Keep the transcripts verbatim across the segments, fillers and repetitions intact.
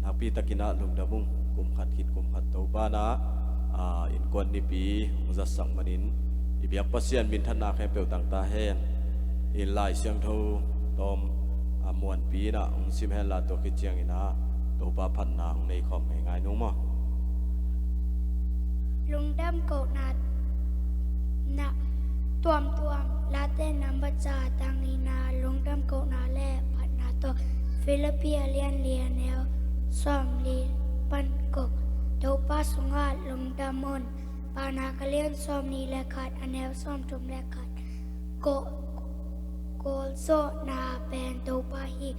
Nakpi takin ah lungdam ung. Kum khat khit kum khat Topa in ah, ah, innkuan nipi hong zatsak manin i biak Pasian minthanna khempeuh tang ta hen. I Lai Siangtho tawm, ah, muanpi in ah hong sim hen la, tua khit ciangin ah Topa phatna hong nei khawm ngeingai nung maw. Lungdam kohna na tuamtuam, Late nambat za, tang nihna, lungdam kohna le phatna tawh. Philippi a lian li, a neu sawmli pan guk. Topa sungah lungdam un. Paunak a lian sawmnih le khat, a neu sawmthum le khat. Ko- Kawlzawhna pen Topa hi.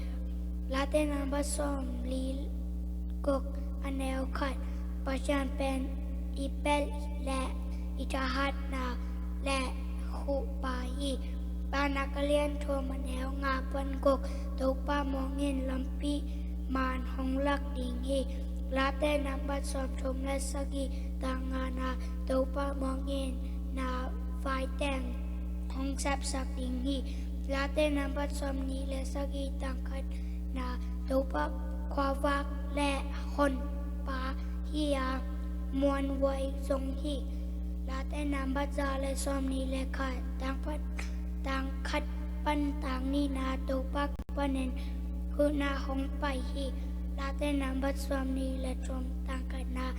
Late nambat sawmli guk, a neu khat. Pasian pen i pelh le i thahatna le khuhpa hi. Paunak a lian thum, a neu nga pan guk. Topa muang in lampi man hong lak ding hi. Late nambat sawmthum le sagih, tang ngana. Topa muang in na vaiteng hong sepsak ding hi. Late nambat sawmnih le sagih, tang khatna. Topa khuavak le honpa hi a, muanhuai zong hi. Late nambat za le sawmnih le khat, tang pan, tang khat pan tang nihna. Topa kiang panin huhna hong pai hi. Late nambat sawmnih le thum, tang khatna.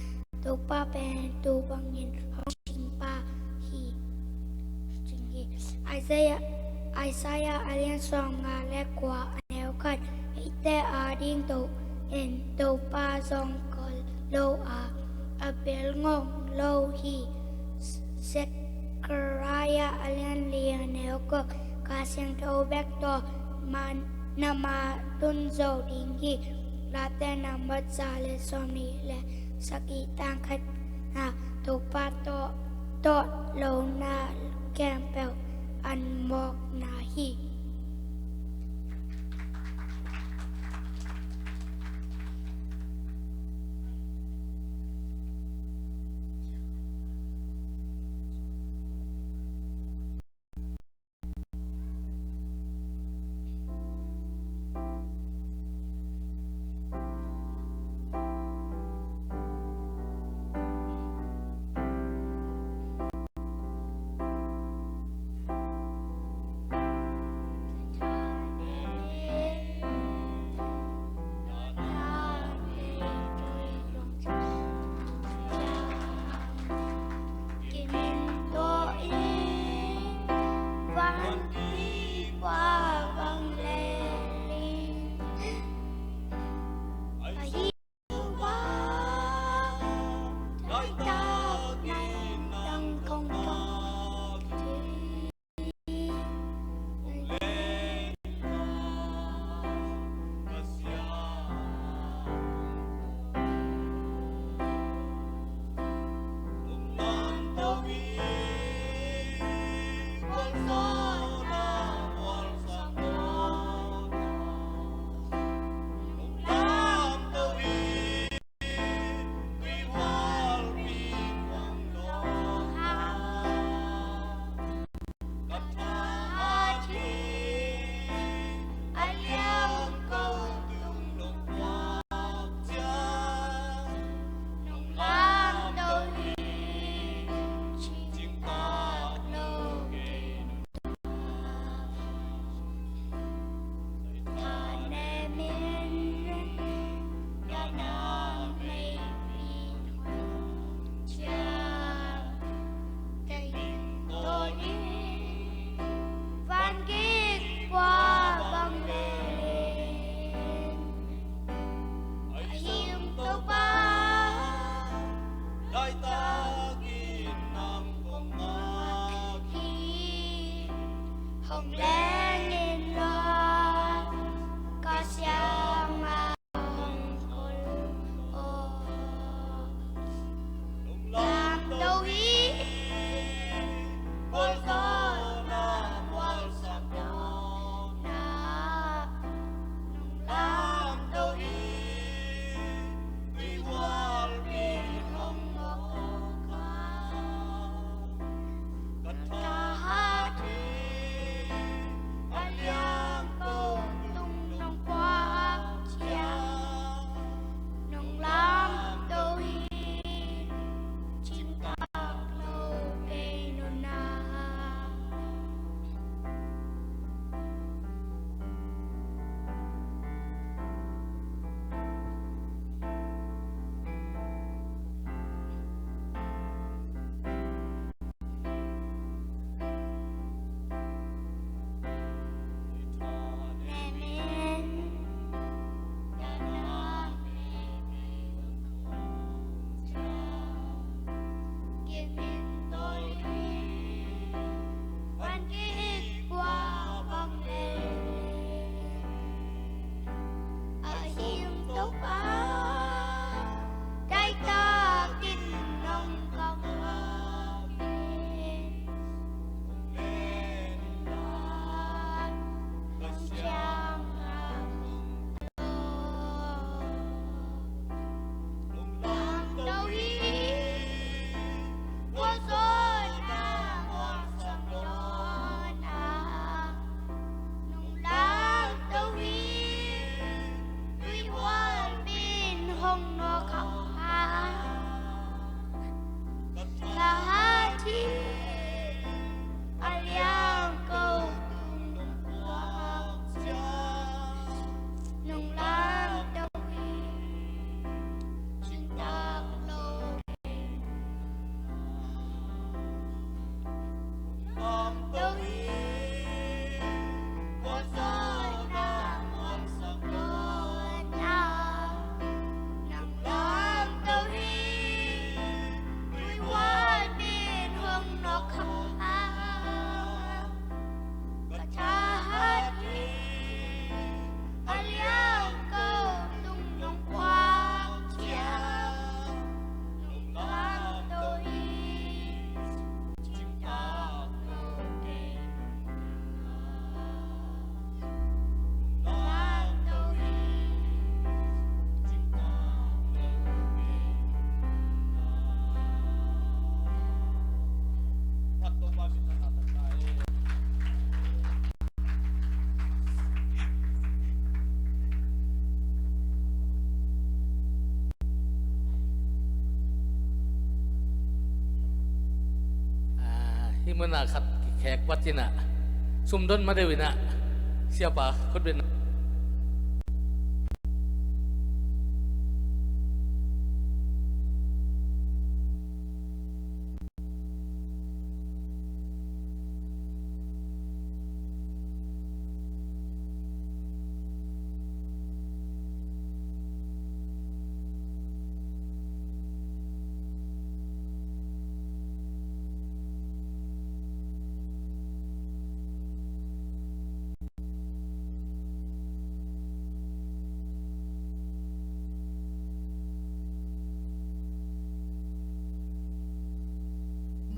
Topa pen tuu bangin hong cingpa hi. Cing hi. Isaiah, Isaiah a lian sawmnga le kua, a neu khat. Eite ading Topa in, Topa zong kawl lo a, a bel ngong lo hi. Zechariah a lian li, a neu guk. Kha Siangtho bek tawh man na ma tun zo ding hi. Late nambat za le sawmnih le sagih, tang khatna. Topa tawh, tawh lona khempeuh an mawkna hi. Muna khat kikhek vat inah, sumdon ma deuh inah, siapa khutbetna.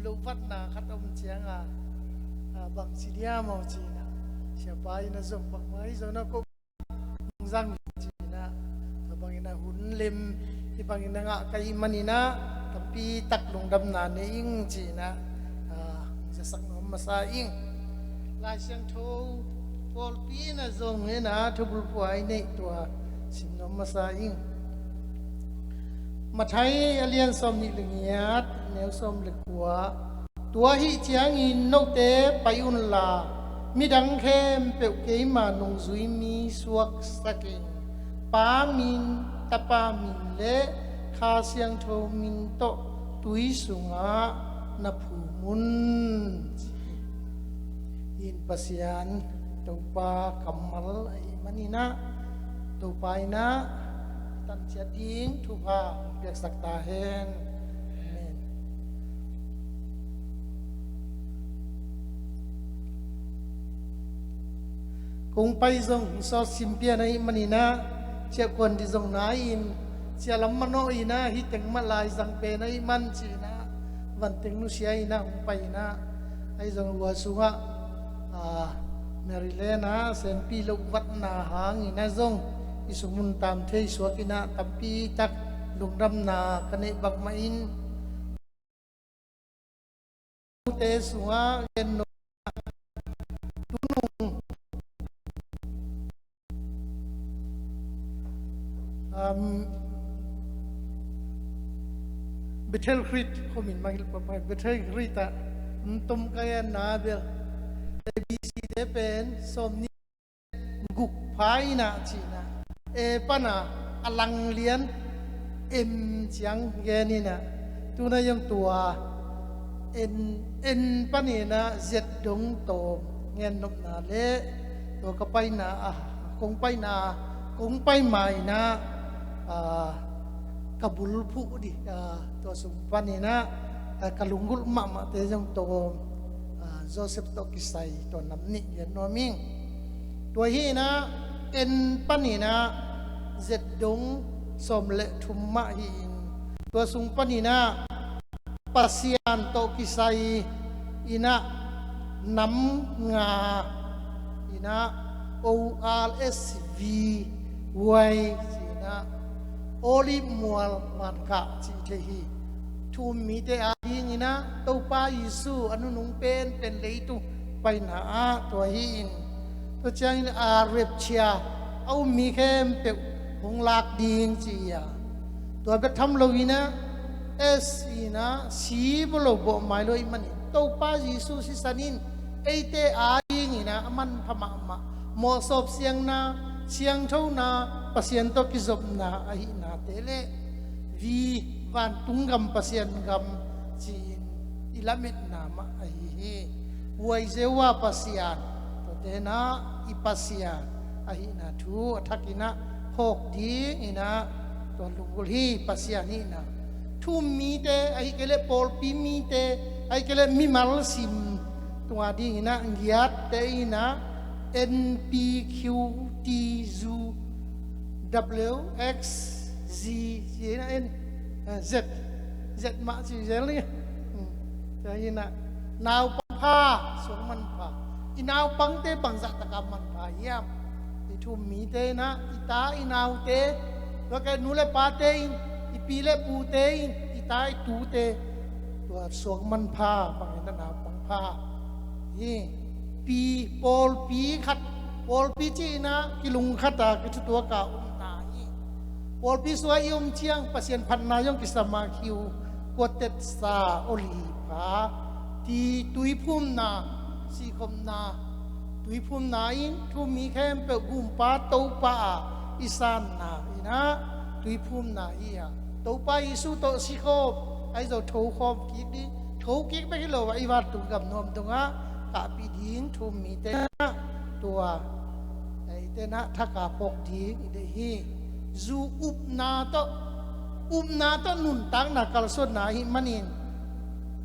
Lovatna khat om cianga, a, bang ci diam aw cinah, siapa inah zong bang mai zong na ko zang cinah, tua bangin a hun lem, hih bangin a ngah ka hih maninah, tampi tak lungdamna nei ing cinah, a, zasak nuam masa ing. Lai Siangtho pawlpi inah zong inah thubulphuh a i neih tua sim nuam masa ing. Matthai a lian sawm nih le ngiat, neu sawm le kua. Tua ahih ciangin note pai unla, midang khempeuh keima nungzui mi suaksakin, Pa min, Tapa min le Kha Siangtho min tawh tui sungah na phum un, ci hi. In Pasian Topa kammal ahih maninah, Topa inah tanciat ding thupha hong piaksak ta hen. Amen. Kong pai zong sawt simpian ahih maninah, ciahkuan dih zong nai-in, ciah lam manawh inah, hih teng mah lai zang pen ahih man cinah, vanteng nusia inah hong pai inah, ahi zong hua sungah, a, Maryland ah senpi lovatna hangin a zong i sung mun tam thei suak inah tampi tak lungdamna ka neih bak mah in, te sungah gen nop, tunung, um, Bethel Krit, khuamin mangil papai, Bethel Krit ah ntum ka genna bel A B C te pen sawm nih guk pha inah cinah, e pana a langlian M ciang gen inah, tuna zong tua N, N paninah Z dong tawm gen nopna le, tua ka paina ah, kong paina, kong pai ma inah, a, ka bulphuh dih, a, tua sung paninah, a, ka lunggulh mahmahte zong tawm, a, Joseph tawh kisai tua nam nih gen nuam ing. Tua hi inah, N paninah Z dong sawm le thum mah hi-in, tua sung paninah Pasian tawh kisai inah nam nga inah O R S V Y ci inah, Olive mual vankah cih thei hi. Thu um mite ading inah Topa Jesu a nunung penpen leitung paina ah tua hi-in, tua ciangin a rapture a um mi khempeuh hong lak ding ci hi a, tua bek tham lo inah S inah si bawh lo bawh mai lo ih manin Topa Jesu sisan in eite ading inah a manpha mahmah, mawhsawp siangna, siangthona, Pasian tawh kizopna ahihnate le V, vantung gam, Pasian gam ci-in i lametna mah ahi hi. Huai Jehovah Pasian, tuate inah i Pasian ahihna thu a thak inah phawk ding inah tua lunggulh hi. Pasian hihna, thu um mite, ahih kei leh pawlpi mite, ahih kei leh mimal sim tua ding inah ngiatte inah N P Q T U W X Z, Z, eh, Z, Z mah ci zel ni. Hmm. Tua hi inah naupang pha, suang manpha. I naupangte bangzah taka manpha hiam? I thu um mite inah, i ta i naute, tua ka nu le pate in, i pi le pute in, i ta i tute, tua suang manpha bang inah naupang pha hi. Pi, pawlpi khat, pawlpi ci inah kilung khat a kithutuak a umna hi. Pawlpi sungah i om ciang Pasian phatna zong kisam a, khiu kuatetsa, olipha, Ti tuiphumna, sihkhopna, tuiphumna in thu-um mi khempeuh Gumpa Topa ah i sanna in ah tuiphumna hi a, Topa Jesu tawh sikhawm, ahi zong thokhawm kik ding, thokik bek hi lo a, i vantung gam nuam dongah kahpih ding thu-um mite ah tua eite in ah thakah phawk ding i deih hi. Zu upna tawh, upna tawh nuntakna kalsuanna ahih manin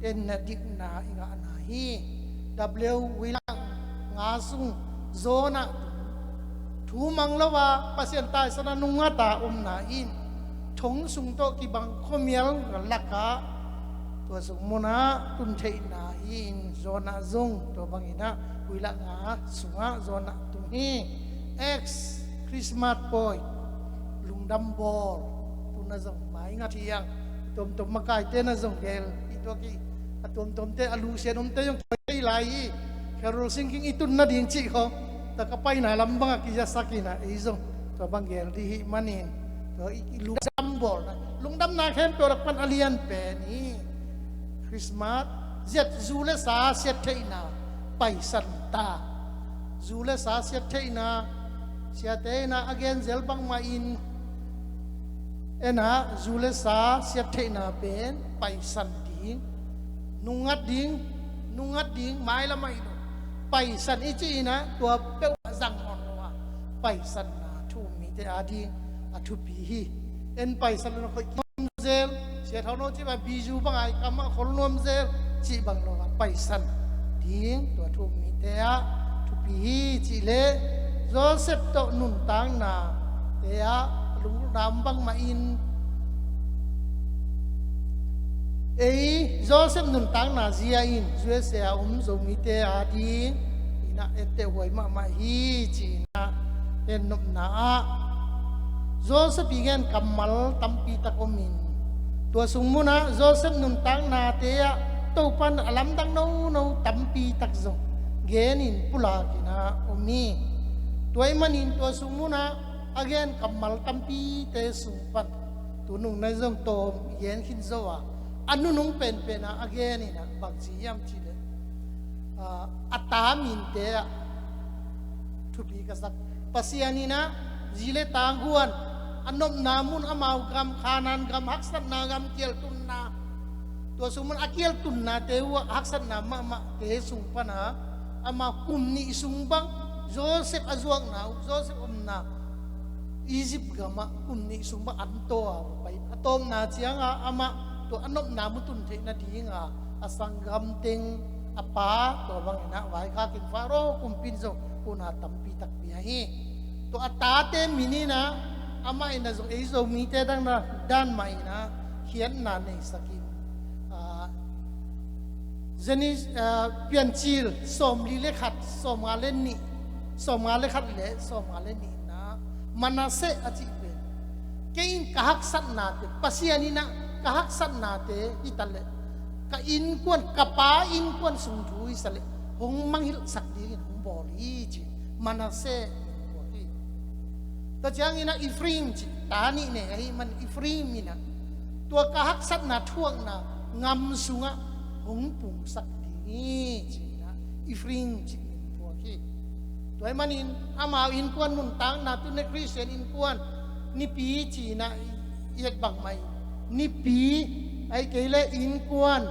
en na dikna i ngahna hi. W. Willard nga sung Jonah thu mang lo a Pasian taisan a nungak a omna in thong sung tawh kibang khuamial lakah tua sung munah tun theihna hi in Jonah zong tua bangin ah Willard nga sungah Jonah tung hi. X. Christmas pawi, lungdam bawl, tu na zong mai ngat hi ang. Tuamtuam makaite na zong gel hi tua ki, a tuamtuamte a lusian omte zong kipai lai hi. Carol singing i tun nading cih khawng, tua ka paina lam bangah kizasak in ah ei zong tua bang gel dih hi manin tua i, i lungdam bawlna, lungdamna khempeuh lak pan a lian pen hi. Christmas, ziat zu le sa siat theihna paisan ta. Zu le sa siat theihna, siate in ah a gen zel bangmah in en ah zu le sa siat theihna pen paisan ding, nungngat ding, nungngat ding, mailam ah hi lo. Paisan i cih in ah tua peuh ah zang nawn lo a, paisanna thu-um mite ading a thupi hi. En paisan lo na khoih nuam zel, sia thau no cih bang, bizu bang ai kam ah khol nuam zel cih bang lo a, paisan ding tua thu-um mite ah thupi hi. Cih leh Joseph tawh nuntakna te ah lungdam bangmah in ei Joseph nuntakna zia in U S A a om Zomite ading in ah etteh huai mahmah hi ci-in ah en nopna ah Joseph i gen kammal tampi tak om in, tua sung munah Joseph nuntaknate ah Topan a lamdang nono tampi tak zong genin pulak in ah om hi. Tua ahih manin tua sung munah a gen kammal tampite sung pan tunung na zong tawm i gen khin zo a, a nunung penpen ah a gen in ah bang ci hiam cih leh, a, a ta minte ah thupi ka sak. Pasian in ah zi le ta guan, a nopna mun, amau gam, Kanaan gam, haksatna gam, kialtunna, tua sung pan a kialtunnate uh ah haksatna mahmahte sung pan ah amau kum nih sung bang, Joseph a zuakna uh, Joseph omna Egypt gam ah kum nih sung bang an taw a pai. A tawpna ciang ah amah tua a nopna mun tun theih nading a, a sanggam teng, a pa, tua bangin ah vaikhak in Pharaoh kumpi in zong hun a tampi tak pia hi. Tua a tate min in ah amah in ah zong ei Zomite dan, dan mah in ah khiatna neisak in, a, Genesis, a, Piancil sawmli le khat, sawmnga le nih, sawmnga le khat le sawmnga le nih na, Manasseh a cih pen, kei in ka haksatnate, Pasian in ah ka haksatnate hi ta leh ka innkuan, ka pa innkuan sung thu hi sa leh hong mangngilhsak dingin hong bawl hi ci. Manasseh in bawl hi. Tua ciangin ah Ephraim cih ta nih nei ahih man Ephraim in ah tua ka haksatna thuakna gam sungah hong pungsak ding hi ci-in ah Ephraim cih min phuak hi. Tua ahih manin amau innkuan nuntakna tuni Khristian innkuan, nipi ci-in ah i et bangmah in, nipi, ahih kei leh innkuan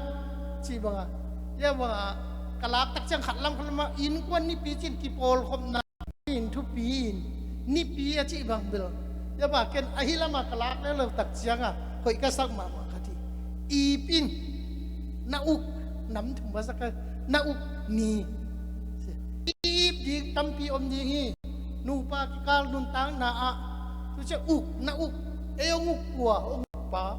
cih bangah, ia bangah ka lak tak ciang khat lam khat lamah innkuan nipi ci-in kipawlkhopna in thupi in, nipi a cih bang bel, ia bang ken ahi lamah ka lak lelo tak ciangah hoih ka sak mahmah khat hi. Ip in na uk, nam thum a sak a, na uk ni. Ip ding tampi om ding hi. Nupa kikal nuntakna ah tu ciang uk, na uk, ei hong uk kua, hong uk pa,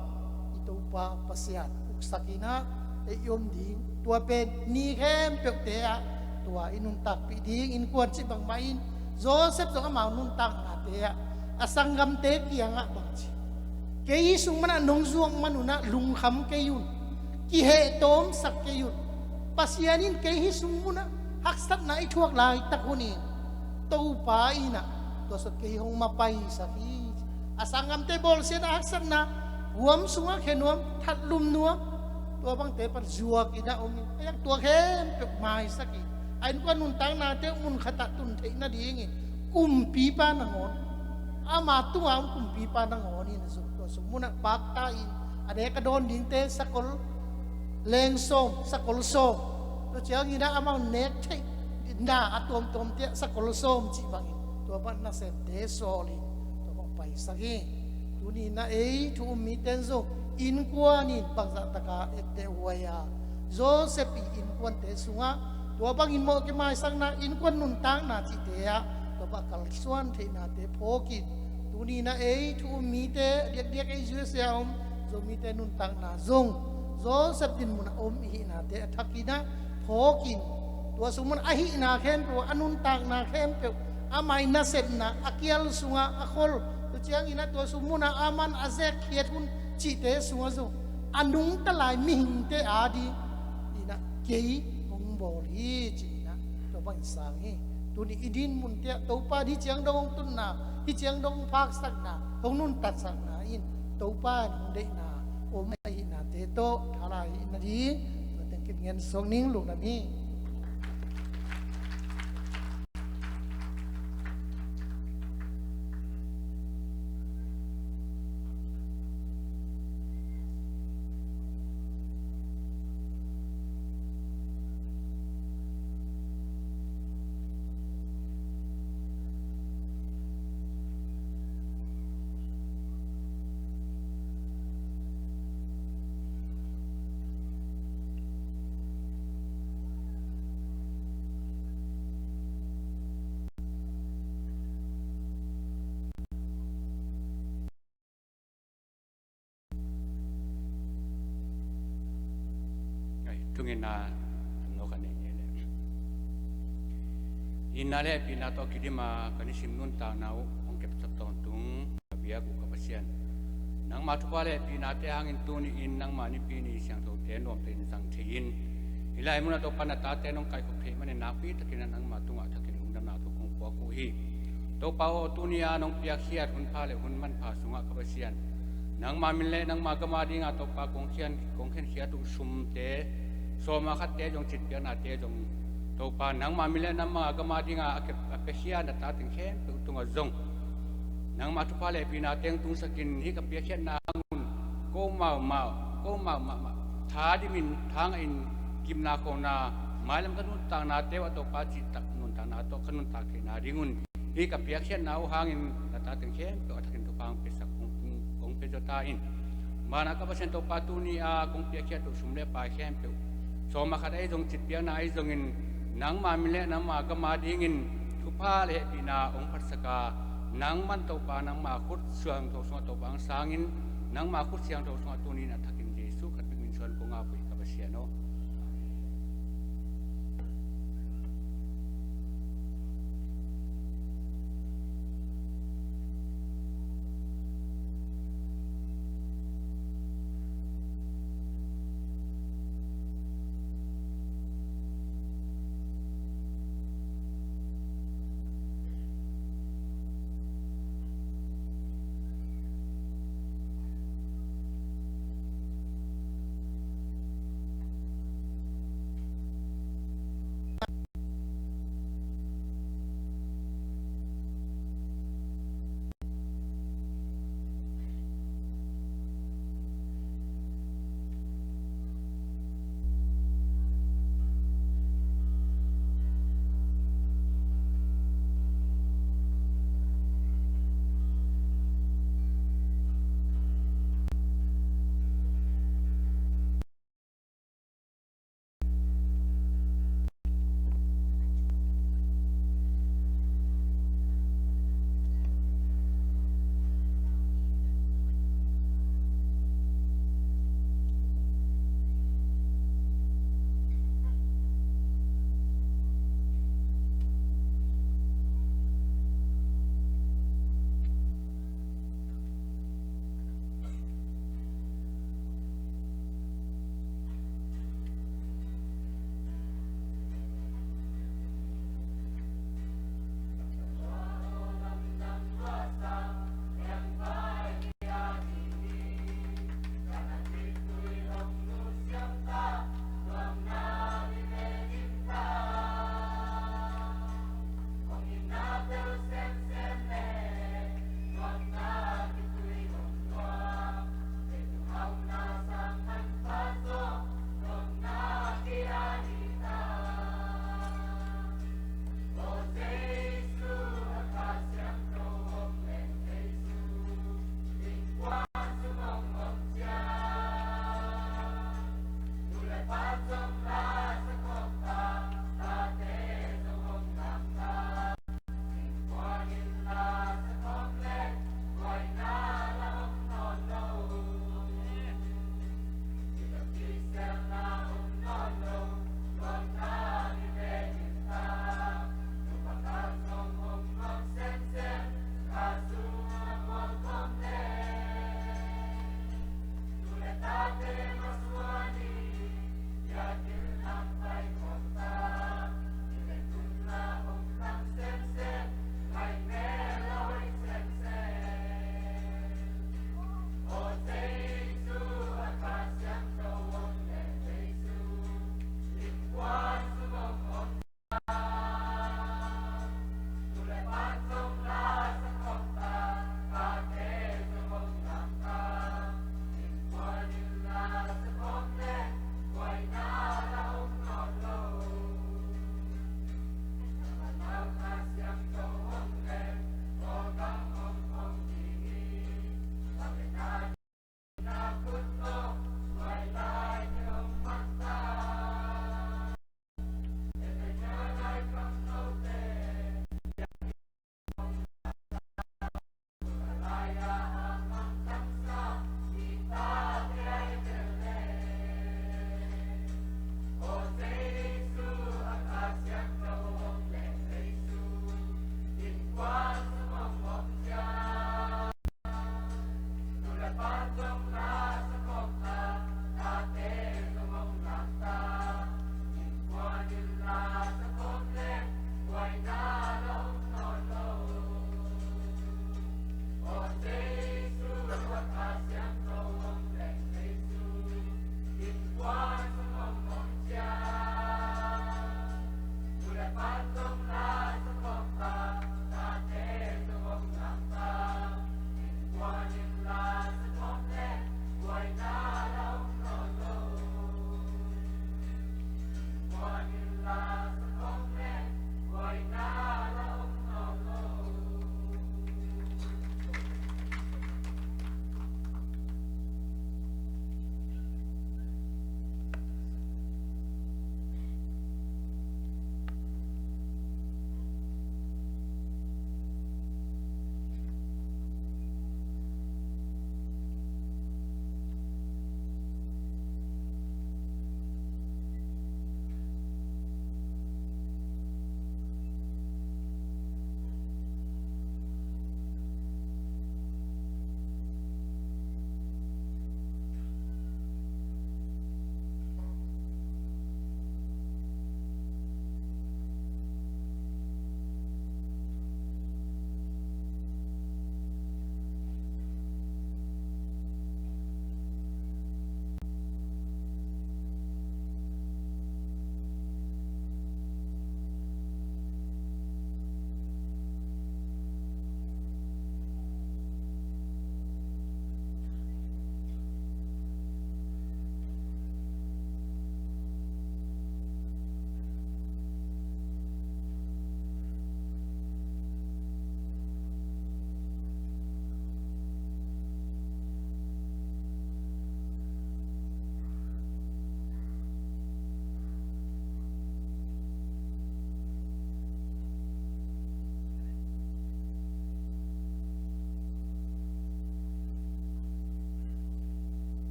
i Topa Pasian uksak in ah ei i om ding. Tua pen ni khempeuhte ah tua i nuntakpih ding. Innkuan cih bangmah in Joseph zong amau nuntaknate ah a sanggamte kiangah bang ci, kei hih sung munah nong zuak man un ah lungkham kei un, kiheh tawmsak kei un. Pasian in kei hih sung munah haksatna i thuak laitak hun in Topa in ah tua sawt kei hong mapaisak hi. A sanggamte bawlsiatna, haksatna, guam sungah khe nuam, that lum nuam, tua bangte pan zuak in a om in, a yak tua khempeuh maisak in, a innkuan nuntaknate uh mun khatah tun theih nadingin kumpipa nangawn, ama tungah om kumpipa nangawn in a zong tua sung munah pakta in, a nek a dawn dingte sakol leng sawm, sakol sawm, tua ciangin ah amau nek theih na a tuamtuamte ah sakol sawm cih bangin tua bang nasemte sawl in tua bang paisak hi. Tuni in ah ei thu um mite in zong innkuan in bangzah taka etteh huai a, Joseph i innkuante sungah tua bangin mawh kimaisakna, innkuan nuntakna cihte ah tua bang a kalsuan theihnate phawk in, tuni in ah ei thu um mite, a diakdiak ei U S A a om Zomite nuntakna zong Joseph dinmun a om i hihnate a thak in ah phawk in, tua sung mun a hihna khempeuh, a nuntakna khempeuh, amah i nasepna a kial sungah a khol, tua ciangin ah tua sung munah aman a zekkhiat hun cihte sungah zong a nungta lai mihingte adingin ah kei hong bawl hi ci-in ah tua bangin sang hi. Tuni i dinmunte ah Topa in hih ciang dong hong tunna, hih ciang dong hong phaksakna, hong nuntaksakna in Topa in hong deihna om ahihnate tawh thala ahih nading tua teng kip ngen suak ning. Lungdam hi. Ai, tungin ah, an nawk a nei ngei leh. Itna le hehpihna tawh kidim a ka nisim nuntakna uh hong kepsak tawntung ka biak uh ka Pasian, nangma thupha le hehpihnate hangin tuni-in nangma nipi ni siangthote nuamtakin zang thei-in, hih lai munah Topa na tate nong kaikhop theih manin nakpi takin ah nangma tungah thakin lungdamna thu kong puak uh hi. Topa aw, tuni-a nong piakkhiat hun pha le hun manpha sungah ka Pasian, nangma min le nangma gam adingah Topa kong khian, kong khenkhiat uh sumte, sawma khatte zong, citpiaknate zong, Topa nangma min le nangma gam adingah a kep, a piakhia na ta teng khempeuh tungah zong nangma thupha le hehpihna teng tungsakin hih ka piakkhiatna hang un ko mau mau, ko mau mahmah, tha dimin, tha ngahin, gimna khona, mailam ka nuntaknate uh ah Topa cihtak nuntakna tawh ka nuntak theihna dingun hih ka piakkhiatna uh hangin na ta teng khempeuh a thakin thupha hong piasak, hong, hong pia zaw ta in. Vanah ka Pasian Topa, tuni-a kong piakkhiat uh sum le pai khempeuh, sawma khat ahi zong, citpiakna ahi zongin, nangma min le nangma gam adingin thupha le hehpihna hong phatsak a, nangman Topa nangma khut siangtho sungah Topa hong sangin, nangma khut siangtho sungah tuni-in a thakin Jesuh khat bek min suang kong ap uh hi ka Pasian aw.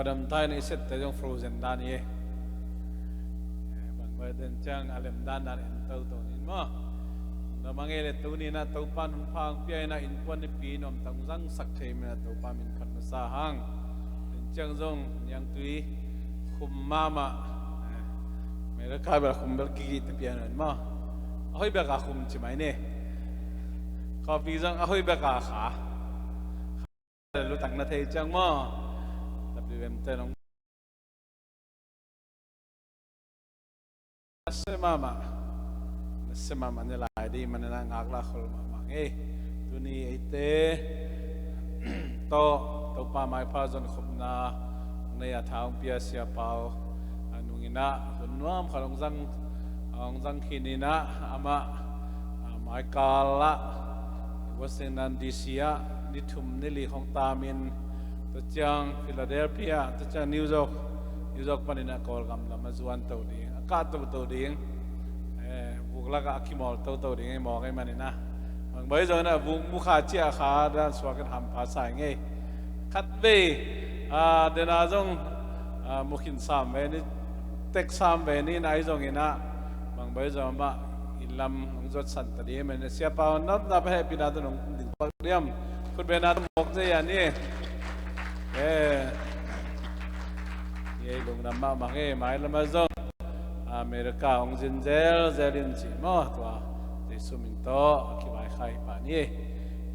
Damtai na i sette zong frozen dan hi. Eh, bang bai den ciang a lem dan dan en toto nin maw. Dam a ngei le tuni na Topan hong pha hong pia ina innkuan nipi nuam tang zangsak thei mina Topa min phat masa hang. Den ciang zong niangtui khum mahmah. Eh, America bel khum bel kigih te pian maw. A hoih bek a khum ci mai ni. Coffee zong a hoih bek a kha. Lutang na thei ciang maw. W M te nong nasia mahmah. Nasia mahmah ni lai ding manin a ngaklah khol mahmah ngei. Tuni eite tawh Topa maipha zon khopna nei a tha hong pia Sia Pau a nungin ah hun nuam khat hong zang, hong zang khin in ah amah, ah, maikal ah Washington D C ah ni thum ni li hong tamin, tua ciang Philadelphia, tua ciang New York, New York panin a Kawlgam lam a zuan to ding, a kah toto ding, eh, vuk lakah a kimawl toto ding, i mawk ei manin a. Bang bai zong in a vuk mukha ciah kha dan suak in hampha sa ngei. Khatvei, ah, dena zong, ah, mukhin sam ve ni, tek sam ve ni na i zong in a. Bang bai zong amah inn lam hong zuat san ta ding, men Sia Pau nopna pa hehpihna tawh nong ding pak diam. Khutbetna tawh mawk zei a ni. Eh, ei lungdam mahmah ngei, mai lam a zong America hong zin zelzel in ci maw, tua Jesu min tawh a kivaikhai pa ni.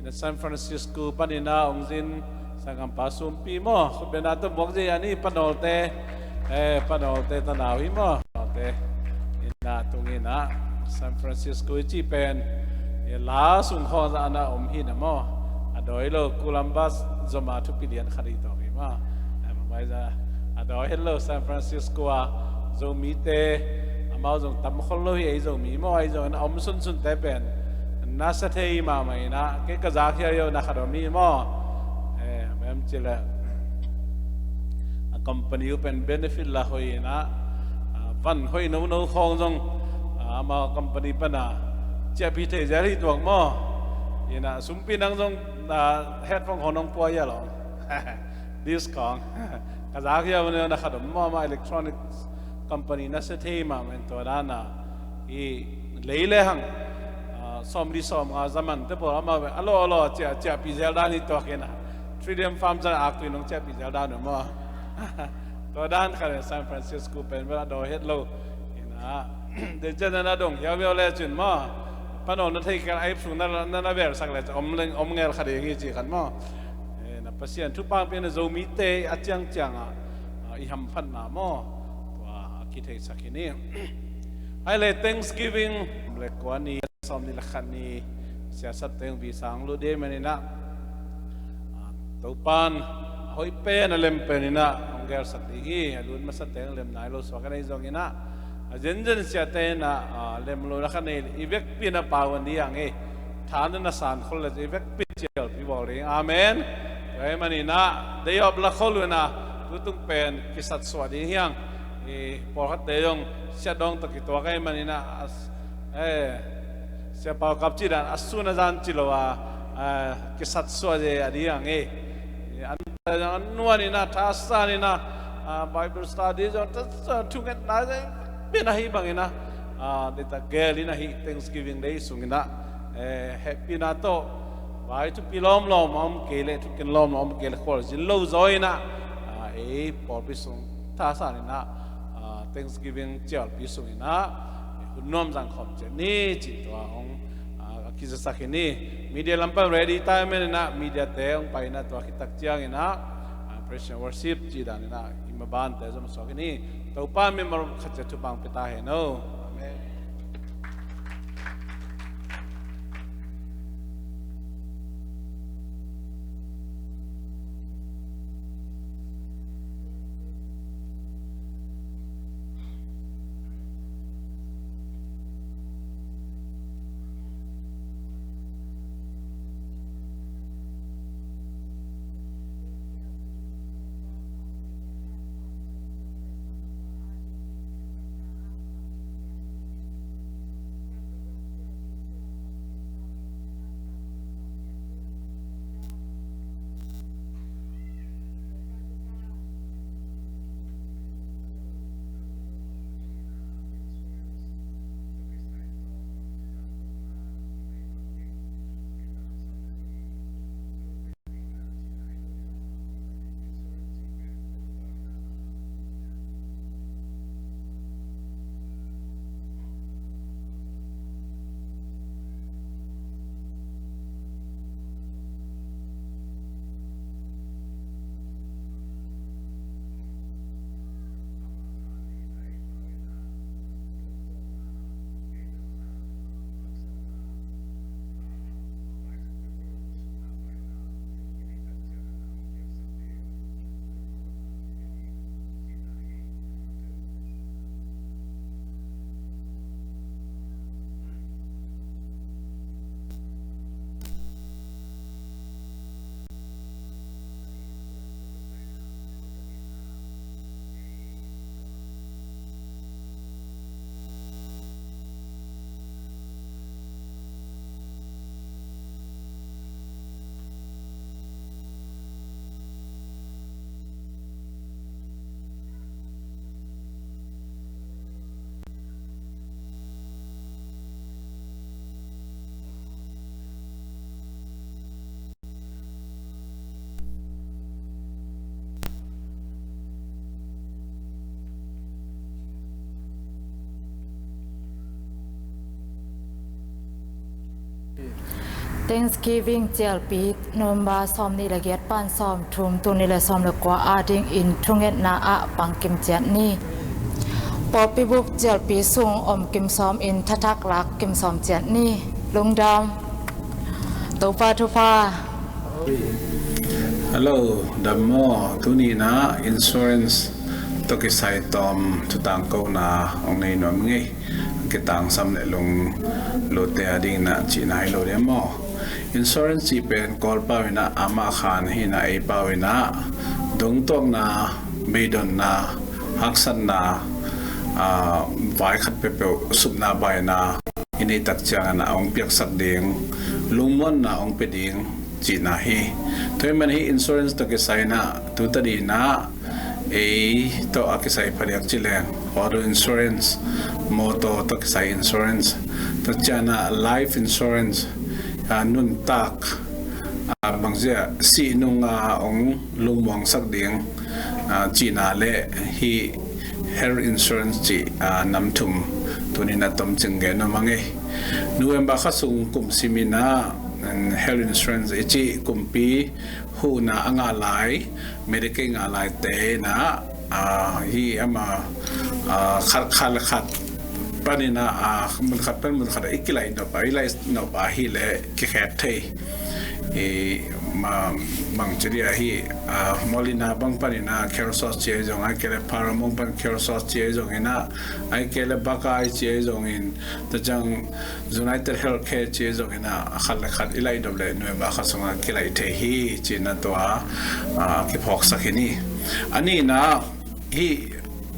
Ina San Francisco panin a hong zin sanggampa sumpi maw, khutbetna tawh mawk zei a ni, Panawlte, eh, Panawlte tanau hi maw. Te ina tungin ah San Francisco i cih pen, eh, la sung khawng zah ana om hi na maw. A dawi lo Columbus zoma thupi lian khat i tawk hi maw. Eh, bang bai zah a dawi het lo San Francisco a Zomite, amau zong tam khol lo hi, ei Zomi maw, ei zong ina om sunsunte pen nasa thei mahmah ina, kei ka zak hiau hiau na khat om hi maw. Eh, bem ci le a company uh pen benefit la hoih ina, ah, van hoih nono khawng zong, ah, amau company pana ciahpih thei zel hi tuak maw. Ina sumpi nang zong, ah, headphone khawng nong pua hia lo. Disc khawng. Ka zak hiau na khat om maw, amau electronics company nasa thei mahmah in tua dana i lei le hang, ah, sawmli sawmnga zaman te pawl amau a law a law ciah, ciahpih zel dan hi tuak ina. Trillium Farm zan aktui nong ciahpih zel dan uh maw. Tua dan khat in San Francisco pen bel a dawi het lo ina. Den ciang na dong hiau hiau le cin maw. Panawl na thei kal a ip sung na, na, na velsak le om leng, om ngel kha ding hi ci khan maw. Eh, na Pasian thupha pia na Zomite a ciangciang ah, ah, i hamphatna maw. Tua a kitheisak hi ni. Hai le Thanksgiving le kua ni, sawm ni le khat ni, siasat teng visa hong lut ding manin ah, ah, Topan a hoih pen a lem pen in ah hong gelsak ding hi. A lut masa teng lem nai lo suak a nei zong in ah, a zenzen siate in ah, ah, lem lo na kha nei i vekpi in ah pau an ding hi. Tha na na san khol le i vekpi cialpi bawl ding. Amen. Tua hi manin ah day off la khol uh in ah, tutung pen kisat suah ding hi hang. I pawlkhatte zong siat dawng tawh kituak ahih manin ah, as-, eh, Sia Pau kap cih dan a sun a zan ci lo a, eh, kisat suah ze a ding hang e. Eh, an, an nuan in ah, thasan in ah, ah, Bible study zong, ta, ta, thungetna zong, pen ahi bang in ah, ah, dei ta gel in ahi Thanksgiving Day sung in ah, eh, hehpihna tawh, vai thupi lawmlawm a om kei le, thukin lawmlawm a om kei le, khualzin lo zaw in ah, ah, ei pawlpi sung thasan in ah, ah, Thanksgiving cialpi sung in ah, hun nuam zang khawm ciat ni, cih tua hong, ah, a kizasak hi ni. Media lam pan ready time in ah, media te hong pai in ah, tua khit tak ciang in ah, ah, praise and worship cih dan in ah, i mabante zom suak hi ni. Topa min mal khat ciat thupha hong pia ta hen aw. Amen. Thanksgiving cialpi November sawm nih le giat pan sawm thum tul nih le sawm le kua adingin thungetna ah pangkim ciat ni. Pawlpi bup cialpi sung om kim sawm in thathak lak kim sawm ciat ni. Lungdam. Topa thupha. Hello, dam maw? Tuni in ah insurance tawh kisai tawm thutangkona hong nei nuam ing ei. Kitangsam le lunglut te adingin ah cihna hi lo ding maw? Insurance cih pen Kawl pau in ah amah khan hi in ah, ei pau in ah dongtuakna, beidonna, haksatna, aa, vai khat peuhpeuh supna baina i neih tak ciangin ah hong piaksak ding, lungmuanna hong pia ding cihna hi. Tua ahih manin hih insurance tawh kisai in ah tu tadin ah ei tawh a kisai phadiak ci leng auto insurance, motor tawh kisai insurance, tua ciang ah life insurance, aa, nuntak, aa, bangzia sih nung a hong lungmuangsak ding, aa, cihna le hih health insurance cih, aa, nam thum tuni in ah tomcing gen nuam ing ei. November kha sung kum sim in ah, mm, health insurance i cih kumpi huhna a ngah lai, Medicaid ngah laite in ah, aa, hih ama, aa, khat, khat le khat panin ah, aa, mun khat pan mun khat ah i kilaih nop a, i laih nop ahih leh kikhek thei. I, ma, bangci dih ahi, aa, Molina bang panin ah CareSource ci ahi zong, ahih kei leh Paramount pan CareSource ci ahi zongin ah, ahih kei leh Buckeye ci ahi zongin, tua ciang United Healthcare ci ahi zongin ah, a khat le khat i laih nop leh November kha sungah kilaih thei hi, cihna tua, aa, kiphawksak hi ni. A nihna, hih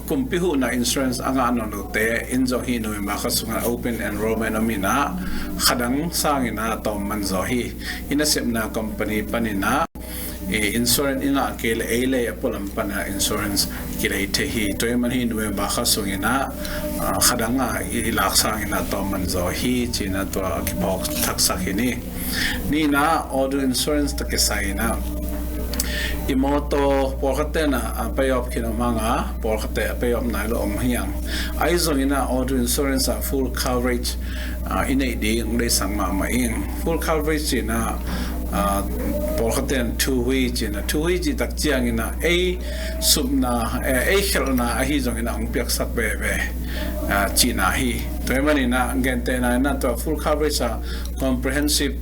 kumpi huhna insurance a ngah nawn lote in zong hih November kha sungah open enrollment om in ah, khadang sangin ah tawm man zaw hi. I nasepna company panin ah, i insurance i ngah kei leh ei le ei a pualam pan ah insurance kilei thei hi. Tua ahih manin hih November kha sungin ah, aa, khadang a i lak sangin ah tawm man zaw hi, cihna tua kiphawk thaksak hi ni. Nihna, auto insurance tawh kisai in ah i motor pawlkhatte in ah, aa, pay off khin om hang a, pawlkhatte a pay off nai lo om hi hang. Ahi zongin ah auto insurance ah full coverage, aa, i neih ding deihsak mahmah ing. Full coverage cihna, aa, pawlkhatte in thuhui cihna, thuhui cih tak ciangin ah ei supna, eh, ei khelhna ahi zongin ah hong piaksak veve, aa, cihna hi. Tua ahih manin ah gentehna in ah tua full coverage ah comprehensive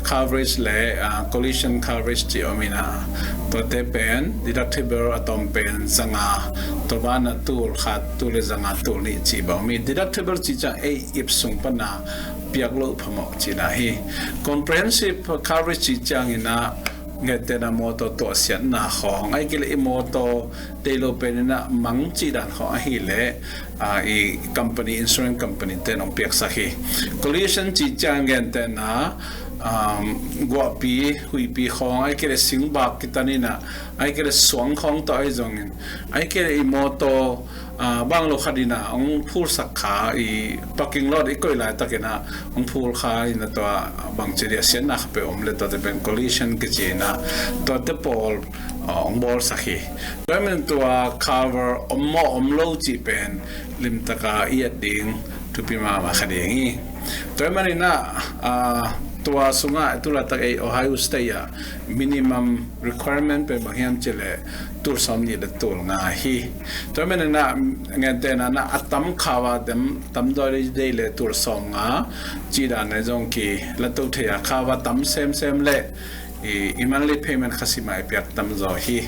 coverage le, aa, collision coverage cih om in ah, tuate pen deductible a tawm pen zanga, tua banah tul khat, tul le zanga, tul nih cih bang om hi. Deductible cih ciang ei ip sung pan a piak loh phamawh cihna hi. Comprehensive coverage cih ciangin ah gentehna motor tuahsiatna khawng, ahih kei leh i motor deih lo pen in ah mang cih dan khawng ahih leh, aa, i company, insurance company te in hong piaksak hi. Collision cih ciang gentehna, um, guahpi, huihpi khawng, ahih kei leh singbak kitan in ah, ahih kei leh suang khawng tawh ahi zongin, ahih kei leh i motor, aa, bang lo khat in ah hong phulsak kha, i parking lot i koih laitakin ah hong phul kha in ah tua bangci dih a siatna kha peuh om leh tuate pen collision kici in ah tuate pawl, aa, hong bawlsak hi. Tua ahih manin tua cover om maw om lo cih pen limtaka i et ding thupi mahmah kha ding hi. Tua ahih manin ah, aa, tua sungah tu laitak ei Ohio State ah minimum requirement pen bang hiam cih leh tul sawm nih le tul nga hi. Tua ahih manin ah gentehna in ah a tam khau a tam, tam dawi deih leh tul sawm nga cih dan in zong kilato thei a, khau a tam semsem leh i, i monthly payment khasim a i piak tam zaw hi.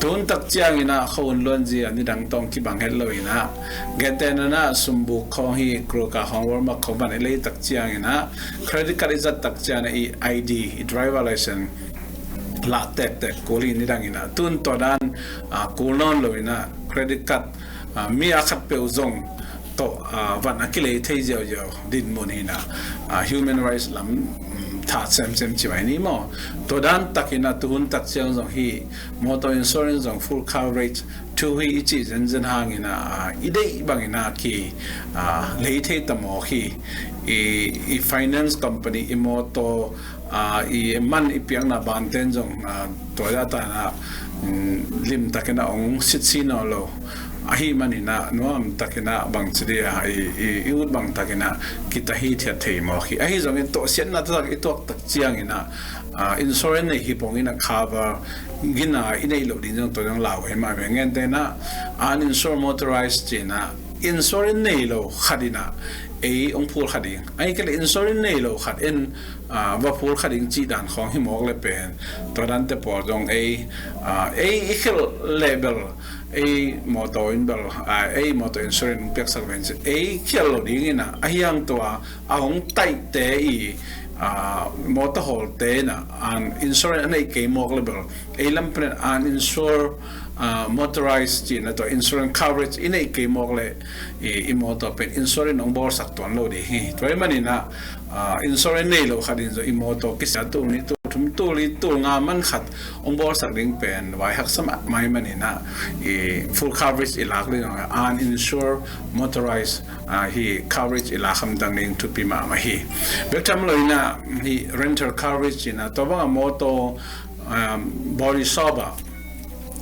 Tu hun tak ciangin ah khua hun luanzia nidang tawh kibang het lo in ah, gentehna in ah sumbuk khawng hi, Kroger khawng, Walmart khawng pan i lei tak ciangin ah, credit card i zat tak ciangin ah i I D, i driver license lah tektek kul hi. Nidang in ah tu hun tua dan, aa, kul nawn lo in ah credit card, aa, mi a khat peuh zong tawh, aa, van a kilei thei ziauziau dinmun hi in ah, aa, human rights lam, um, that semsem ci mai ni maw? Tua dan takin ah tu hun tak ciang zong hih motor insurance zong full coverage thuhui i cih zenzen hangin ah, aa, i deih bangin ah ki, aa, lei thei ta mawk hi. I, i finance company, i motor, aa, i man i piakna banten zong, aa, tua dan takin ah, um, limtakin ah hong sitsi nawn lo. Ahi maninah nuam takinah bangci dia i, i, i ut bang takinah kita hithiat thei mawk hi. Ahi zongin tawhsiatna taktak i tuak tak cianginah, ah, insurance nei hi pongin a cover gina i neih loh ding zong tua zong lau hi mah ve. Ngentenah uninsured motorized cinah insurance nei lo khatinah ei ong phul kha ding, ahi kei le insurance nei lo khat en, ah, va phul kha ding cih dan khawng hi mawk le pen tua dante pawl zong ei, ah, ei i khelh leh bel ei mawtaw in bel, ah, ei mawtaw insurance piaksak ven ci ei khial lo dinginah ahi hang tua a hong taihte i, ah, mawtaw hawlte inah an insurance a neih kei mawk le bel ei lam pen uninsured, ah, motorized cinah tua insurance coverage i neih kei mawk le i, i mawtaw pen insurance ong bawlsak tuan lo ding hi. Tua hi maninah, ah, insurance nei lo khatin zong i mawtaw kisia tul nih tul thum tul li tul nga man khat ong bawlsak ding pen vai haksa mahmah hi maninah i full coverage i lak ding zong uninsured motorized, ah, hi coverage i lak hamtang ding thupi mahmah hi. Bek tham lo inah hi rental coverage inah tua banga mawtaw, um, body shop ah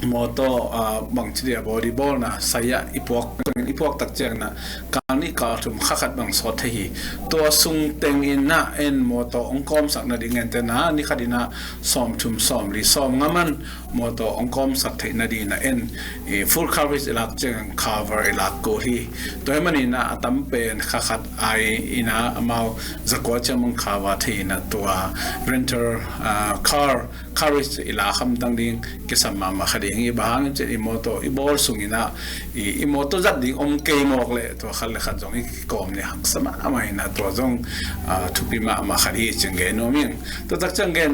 mawtaw, ah, bangci dia body bawlna sai-ah i puak, i puak tak cianginah kal nih kal thum kha khat bang sawt thei hi. Tua sung tenginah en mawtaw ong kawmsak nading ngentenah ni khatinah sawm thum sawm li sawm nga man mawtaw ong kawmsak theih nadinah en i full coverage i lak ciangin cover i lak kul hi. Tua hi maninah a tam pen kha khat ai inah amau zakua ciang bang cover thei inah tua rental, ah, car coverage i lak hamtang ding kisam mahmah kha ding hi. Bang hangin cin i mawtaw i bawl sunginah i, i mawtaw zat ding om kei mawk le tua khat le khat zong i kikawm ni haksa mahmah inah tua zong, ah, thupi mahmah khat hi cin gen nuam ing. Tua tak ciang gen,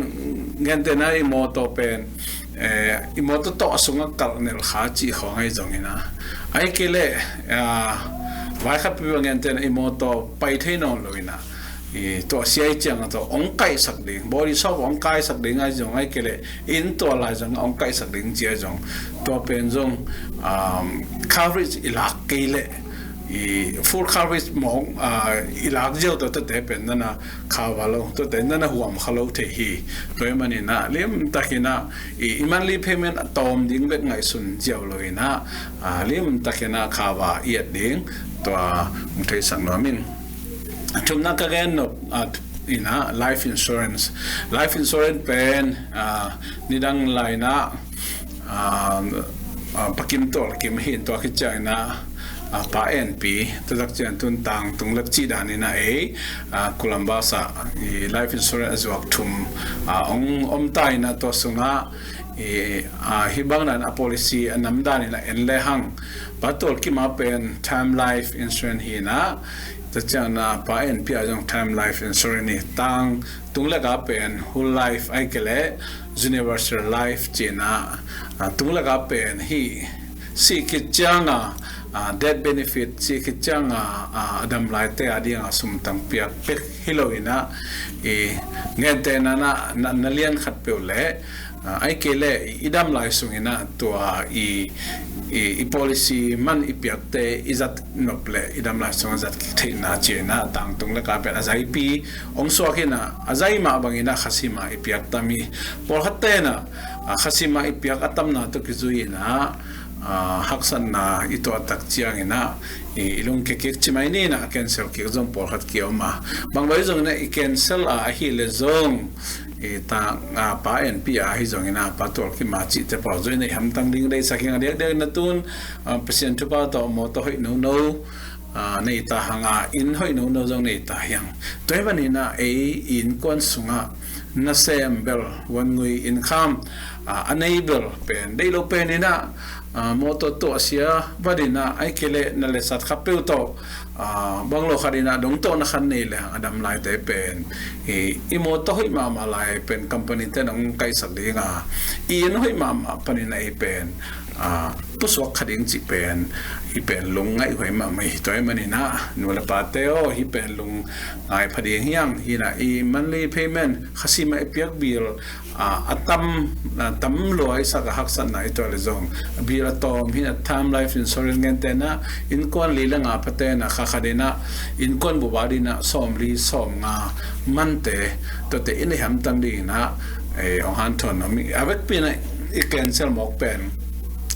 ngentenah i mawtaw pen, eh, i mawtaw tawh a sungah kalh nel kha cih khawng ahi zonginah ahi kei le, ah, vai khat pipa ngentenah i mawtaw pai thei nawn lo inah i tuahsia i ciang a tawh ong kaihsak ding, body shop ong kaisak ding ahi zong ahi kei le inn tua lai zong ong kaihsak ding ci ahi zong tua pen zong, um, coverage i lak kei le i full coverage mawk, ah, i lak ziau tua tuate pen nana cover lo, tuate nana huam kha lo thei hi. Tua hi maninah lim takinah i, i monthly payment a tawm ding bek ngaihsun ziau lo inah, ah, lim takinah cover i et ding tua hong theisak nuam ing. Thumna ka gen nop, ah, inah life insurance. Life insurance pen, ah, nidang lainah, ah, ah, Pa Kim Tual Kim hi in tua khit cianginah, ah, Pa En Pi, tua tak ciang tun tang tung lek cih daninah ei, ah, Columbus ah i life insurance a zuak thum, ah, ong om ta inah tua sungah i, ah, hih bang dan a policy a nam daninah en le hang Pa Tual Kim a pen term life insurance hi inah, tua cianginah Pa En Pi a zong term life insurance hi. Tang tung lek a pen whole life ahi kei le universal life cinah, ah, tung lek a pen hih sih khit cianga, ah, death benefit sih khit cianga, ah, a dam laite a dinga sum tang piak bek hi lo inah i ngentenah na, na, na lian khat peuh le, ah, ahi kei le i, i dam lai sunginah tua i, i, i policy man i piakte i zat nop le i dam lai sungah zat kik theihna cinah tang tung lek a pen a zaipi ong suak inah a zai mah banginah khasim ah i piak tam hi. Pawlkhat tenah, ah, khasim ah i piak a tamna tawh kizui inah, ah, haksatna i tuah tak cianginah i, i lungkia kik ci mai ninah cancel kik zong pawlkhat kiom a, bang bai zonginah i cancel a ahi le zong i ta, ah, Pa En Pi a ahi zonginah Pa Tual Kim a cihte pawl zong i neih hamtang ding deihsak hi ing. A diakdiak na tun, ah, Pasian thupha tawh mawtaw hoih nono, ah, nei ta hanga inn hoih nono zong nei ta hi ing. Tua hi maninah ei i innkuan sungah nasem bel, vangui, innkham, ah, a nei bel pen deih lo pen inah, ah, mawtaw tuahsia vatinah ahi kei le na letsat kha peuh tawh, ah, bang lo khat inah dong tawh na khan nei le a dam laite pen i, i mawtaw hoih mahmah lai pen company te nong kaihsak dinga i inn hoih mahmah paninah ei pen, ah, pusuak kha ding cih pen hih pen lung ngaihhuai mahmah hi. Tua hi maninah nu le pate aw, hih pen lung ngai pha ding hi ing. Hinah i monthly payment khasim ah i piak bill, ah, a tam, ah, tam luaisak a haksatna i tuah le zong bill a tawm hinah term life insurance ngentenah innkuan li le nga pha tenah kha khat inah innkuan bup a dinah sawm li sawm nga mante tuate i neih hamtang dinginah, eh, ong hanthawn nuam ing. A vekpi inah i cancel mawk pen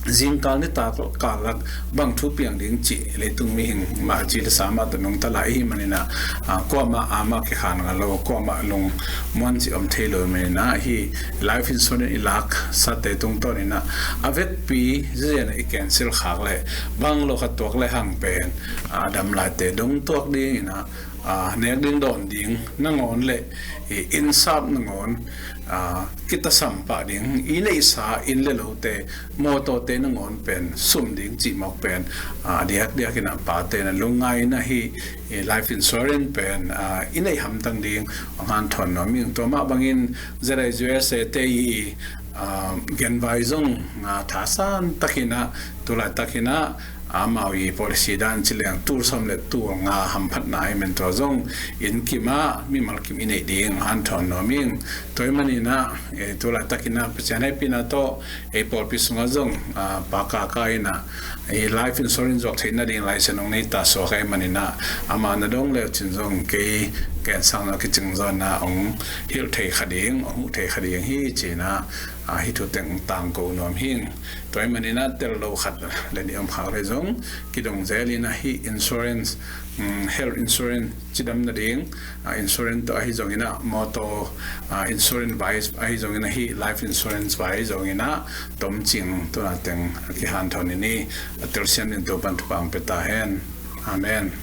zingkal nitak kal lak bang thu piang ding cih leitung mihing mah ci le sa mah tawh nungta lai ahih manin ah, ah, kuamah amah kikhan ngah lo, kuamah lungmuan cih om thei lo ahih manin ah, hih life insurance i laksate tungtawnin ah, a vekpi ziazian ah i cancel khak leh bang lo khat tuak le hang pen, ah, dam laite dong tuak dingin ah, ah, nek ding dawn ding nangawn le, i, inn sap nangawn, ah, kitasam pah ding, i neihsa inn le lote, mawtawte nangawn pen sum ding cih mawk pen, ah, diakdiakin ah pate na lungngai in ah hih, i, life insurance pen, ah, i neih hamtang ding hong hanthawn nuam ing. Tua mah bangin Z I U S A te i, ah, genvai zong, ah, thasan takin ah, tulaitakin ah, amau i policy dan ci leng tul sawm le tul nga hamphatna ahih man tua zong inn kim ah mimal kim i neih ding hanthawn nuam ing. Tua ahih manin ah, eh, tulaitakin ah Pasian hehpihna tawh ei pawlpi sungah zong, ah, Pa Kaka in ah, eh, life insurance zuak theih nading license hong nei ta suak ahih manin ah, amah na dong le uh cin zong kei ken sang na kicing zaw in ah hong hilh thei kha ding, hong huh thei kha ding hi ci-in ah, ah, hih thu teng tangko nuam hi ing. Tua ahih manin ah tel lo khat le nih om khak leh zong kidong zel in ah hih insurance, um, health insurance cidam nading, ah, insurance tawh ahi zongin ah mawtaw, ah, insurance vai ahi zongin ah hih life insurance vai zongin ah tomcing tuna teng a kihanthawn in i, a telsiam in Topan thupha hong pia ta hen. Amen.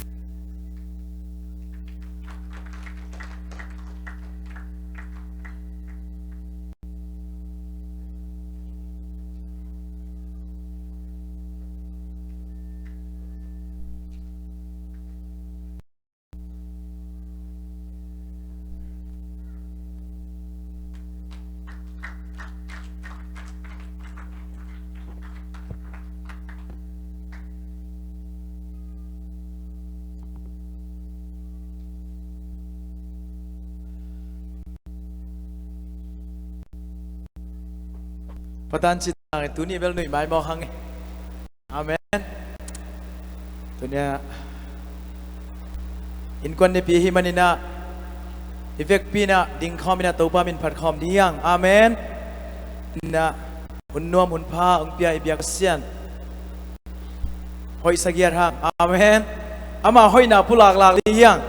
Patan cin hang e, tuni bel nuih mai mawk hang e. Amen. Tuni a innkuan nipi ahih manin ah i vekpi in ah dingkhawm in ah Topa min phatkhawm ding hi hang. Amen. In ah hun nuam hun pha hong pia i biak Pasian hoih sa giat hang. Amen. Ama hoihna pulak lak ding hi hang.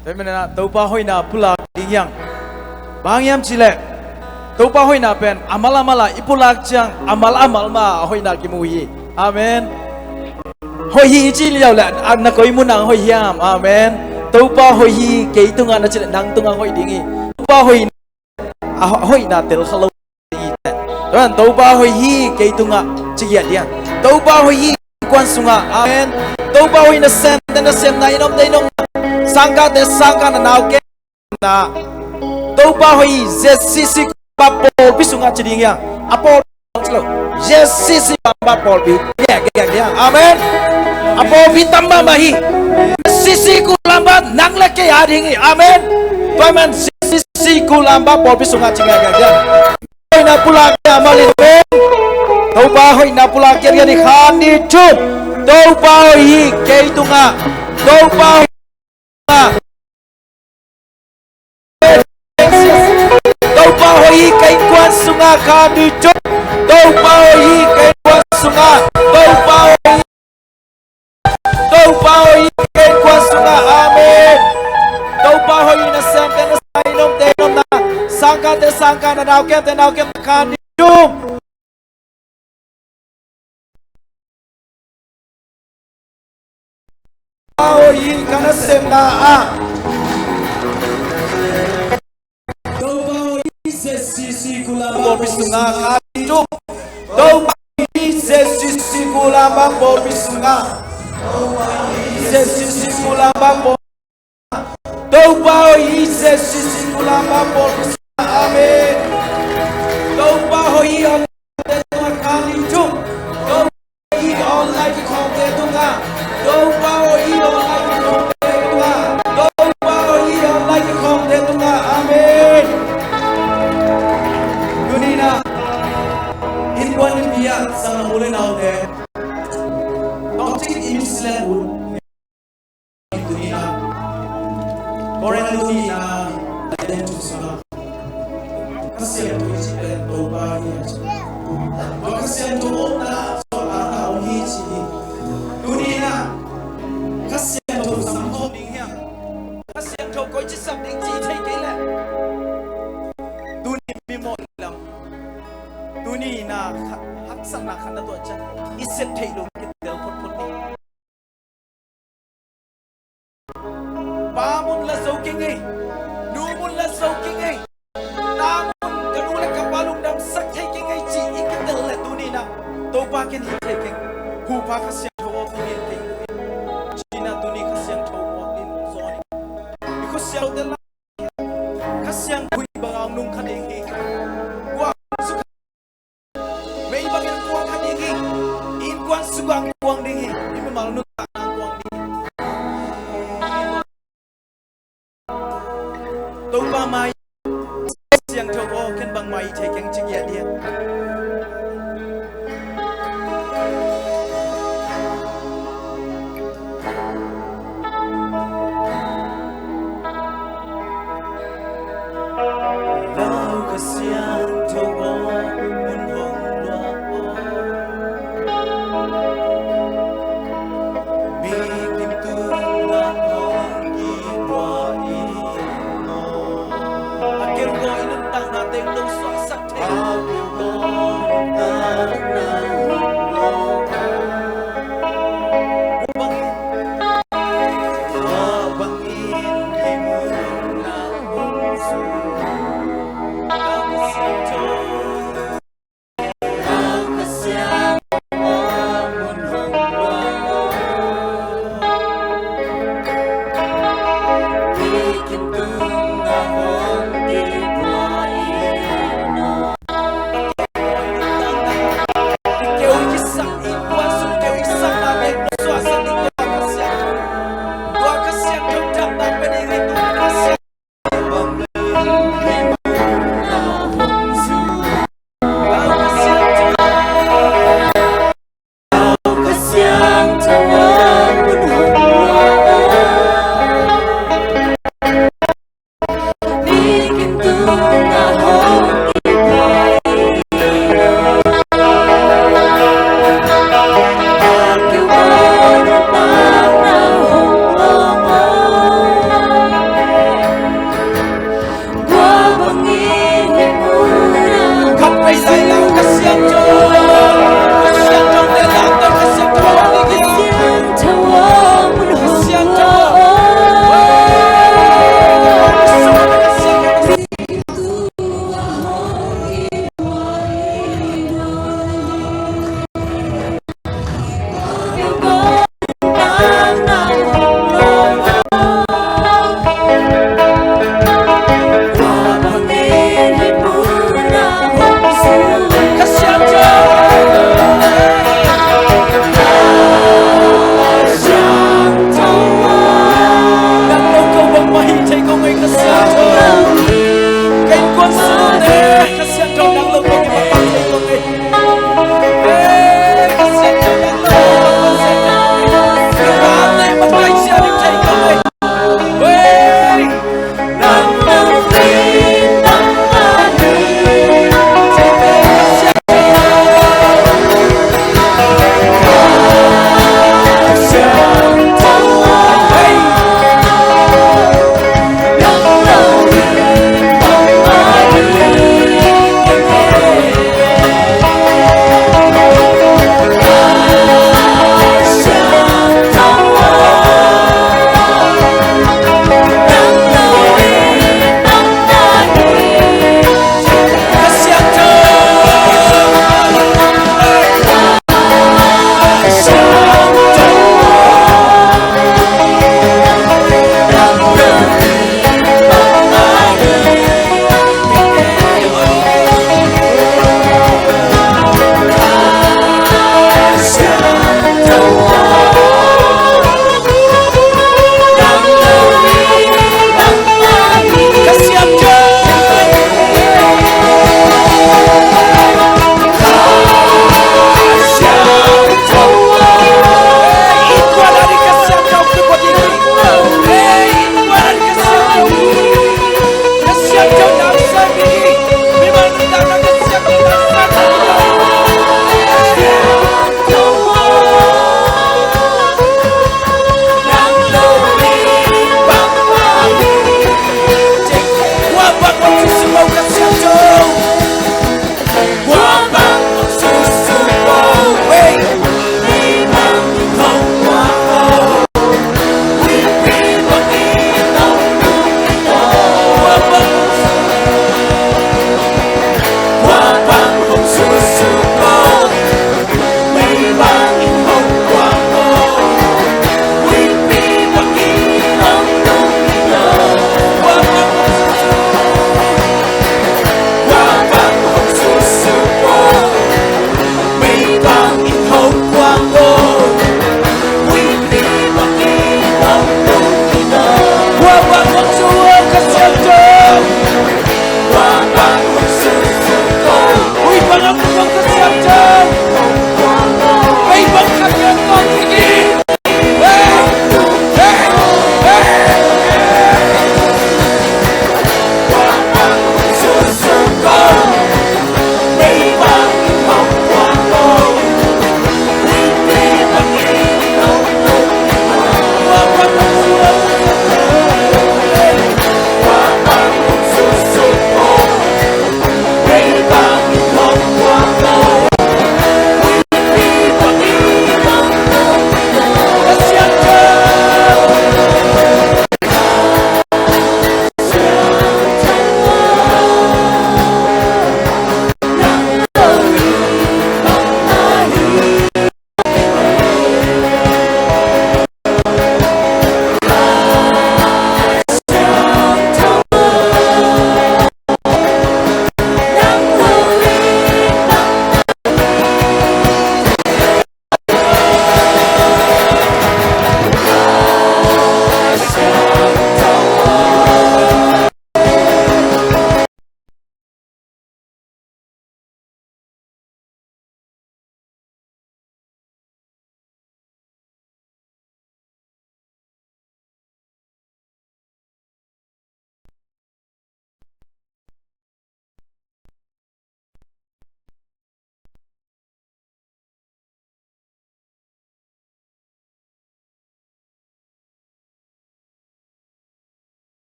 Tua ahih manin ah Topa hoihna pulak ding hi hang. Bang hang hiam cih leh Topa hoihna pen a mal a mal ah i pulak ciang a mal a mal mah a hoihna kimu hi. Amen. Hoih hi i cih liau leh a na koi mun ah hoih hiam? Amen. Topa hoih hi kei tungah na cih leh nang tungah hoih ding hi. Topa hoih a ho-, hoihna tel kha lo hi teh. Tua ahih manin Topa hoih hi kei tungah ci giat ding. Topa hoih hi innkuan sungah. Amen. Topa hoih hi nasemte nasemna, inn omte inn omna, sangkahte sangkah, na nau kemna. Topa hoih hi Z C C Kulamba pawlpi sungah ci ding hi hang. A pawl Z C C Kulamba pawlpi. Gek, gek, gek. Amen. A pawlpi tam mahmah hi. Z C C Kulamba nang le kei a ding hi. Amen. Tua ahih manin Z C C Kulamba pawlpi sungah ci gek, gek, gek. Hoihna pulak a malin. Amen. Topa hoihna pulak a kian ni khan ni thum. Topa hoih hi kei tungah. Topa hoih hi. Topa hoih hi kei innkuan sungah khan ni thum. Topa hoih hi kei innkuan sungah. Topa hoih hi. Topa hoih hi kei innkuan sungah. Amen. Topa hoih hi nasemte nasemna, inn omte inn omna, sangkahte sangkah, na nau kemte nau kemna khan ni thum. Topa hoih hi ka nasemna ah. Topa hoih hi Z C C Kulamba pawlpi sungah khan ni thum. Topa hoih hi Z C C Kulamba pawlpi sungah. Topa hoih hi Z C C Kulamba pawlpi Topa hoih hi Z C C Kulamba pawlpi sungah. Amen. Topa hoih hi online te tungah khan ni thum. Topa hoih hi online kikhawmte tungah. Topa hoih hi online kikhawmte tungah. Topa hoih hi online kikhawmte tungah. Amen. Tuni-in ah innkuan nipi ah sang a u le naute, tawmcik i misi le u Tuni-in ah, Korin tuni-in ah, Laiden thu sungah, Kha Siangtho i cih pen Topa hi a ci. Tua Kha Siangtho om sak ding ci thei kei leh, tuni mi mawh lam, tuni na kha-, haksatna khat na tuah ciang i sep theih loh kitel photphot ni. Pa mun la zo keng ei, nu mun la zo keng ei, ta mun, ka nu le ka pa lungdam sak thei keng ei ci i kitel leh tuni na, Topa ken hi thei keng, Pu Pa Kha Siangtho aw, tuni in kei ci na, tuni Kha Siangtho aw in zawn in, i khua siangtho te la Kha Siangtho bang a hong nung kha ding hi. Kuang suk, mei bangin kuang kha ding hi. Innkuan suk a kuang ding hi. I mimal nuntakna kuang ding hi. Topa mai, Siangtho aw, ken bangmah hi thei keng ci giat diam. Lau Kha Siangtho aw, mun hong luang aw. Mi kim tung lam hong kipua in aw. A keu law i nuntakna teng dong suaksak thei. A keu law nuntakna hong luang aw. Bang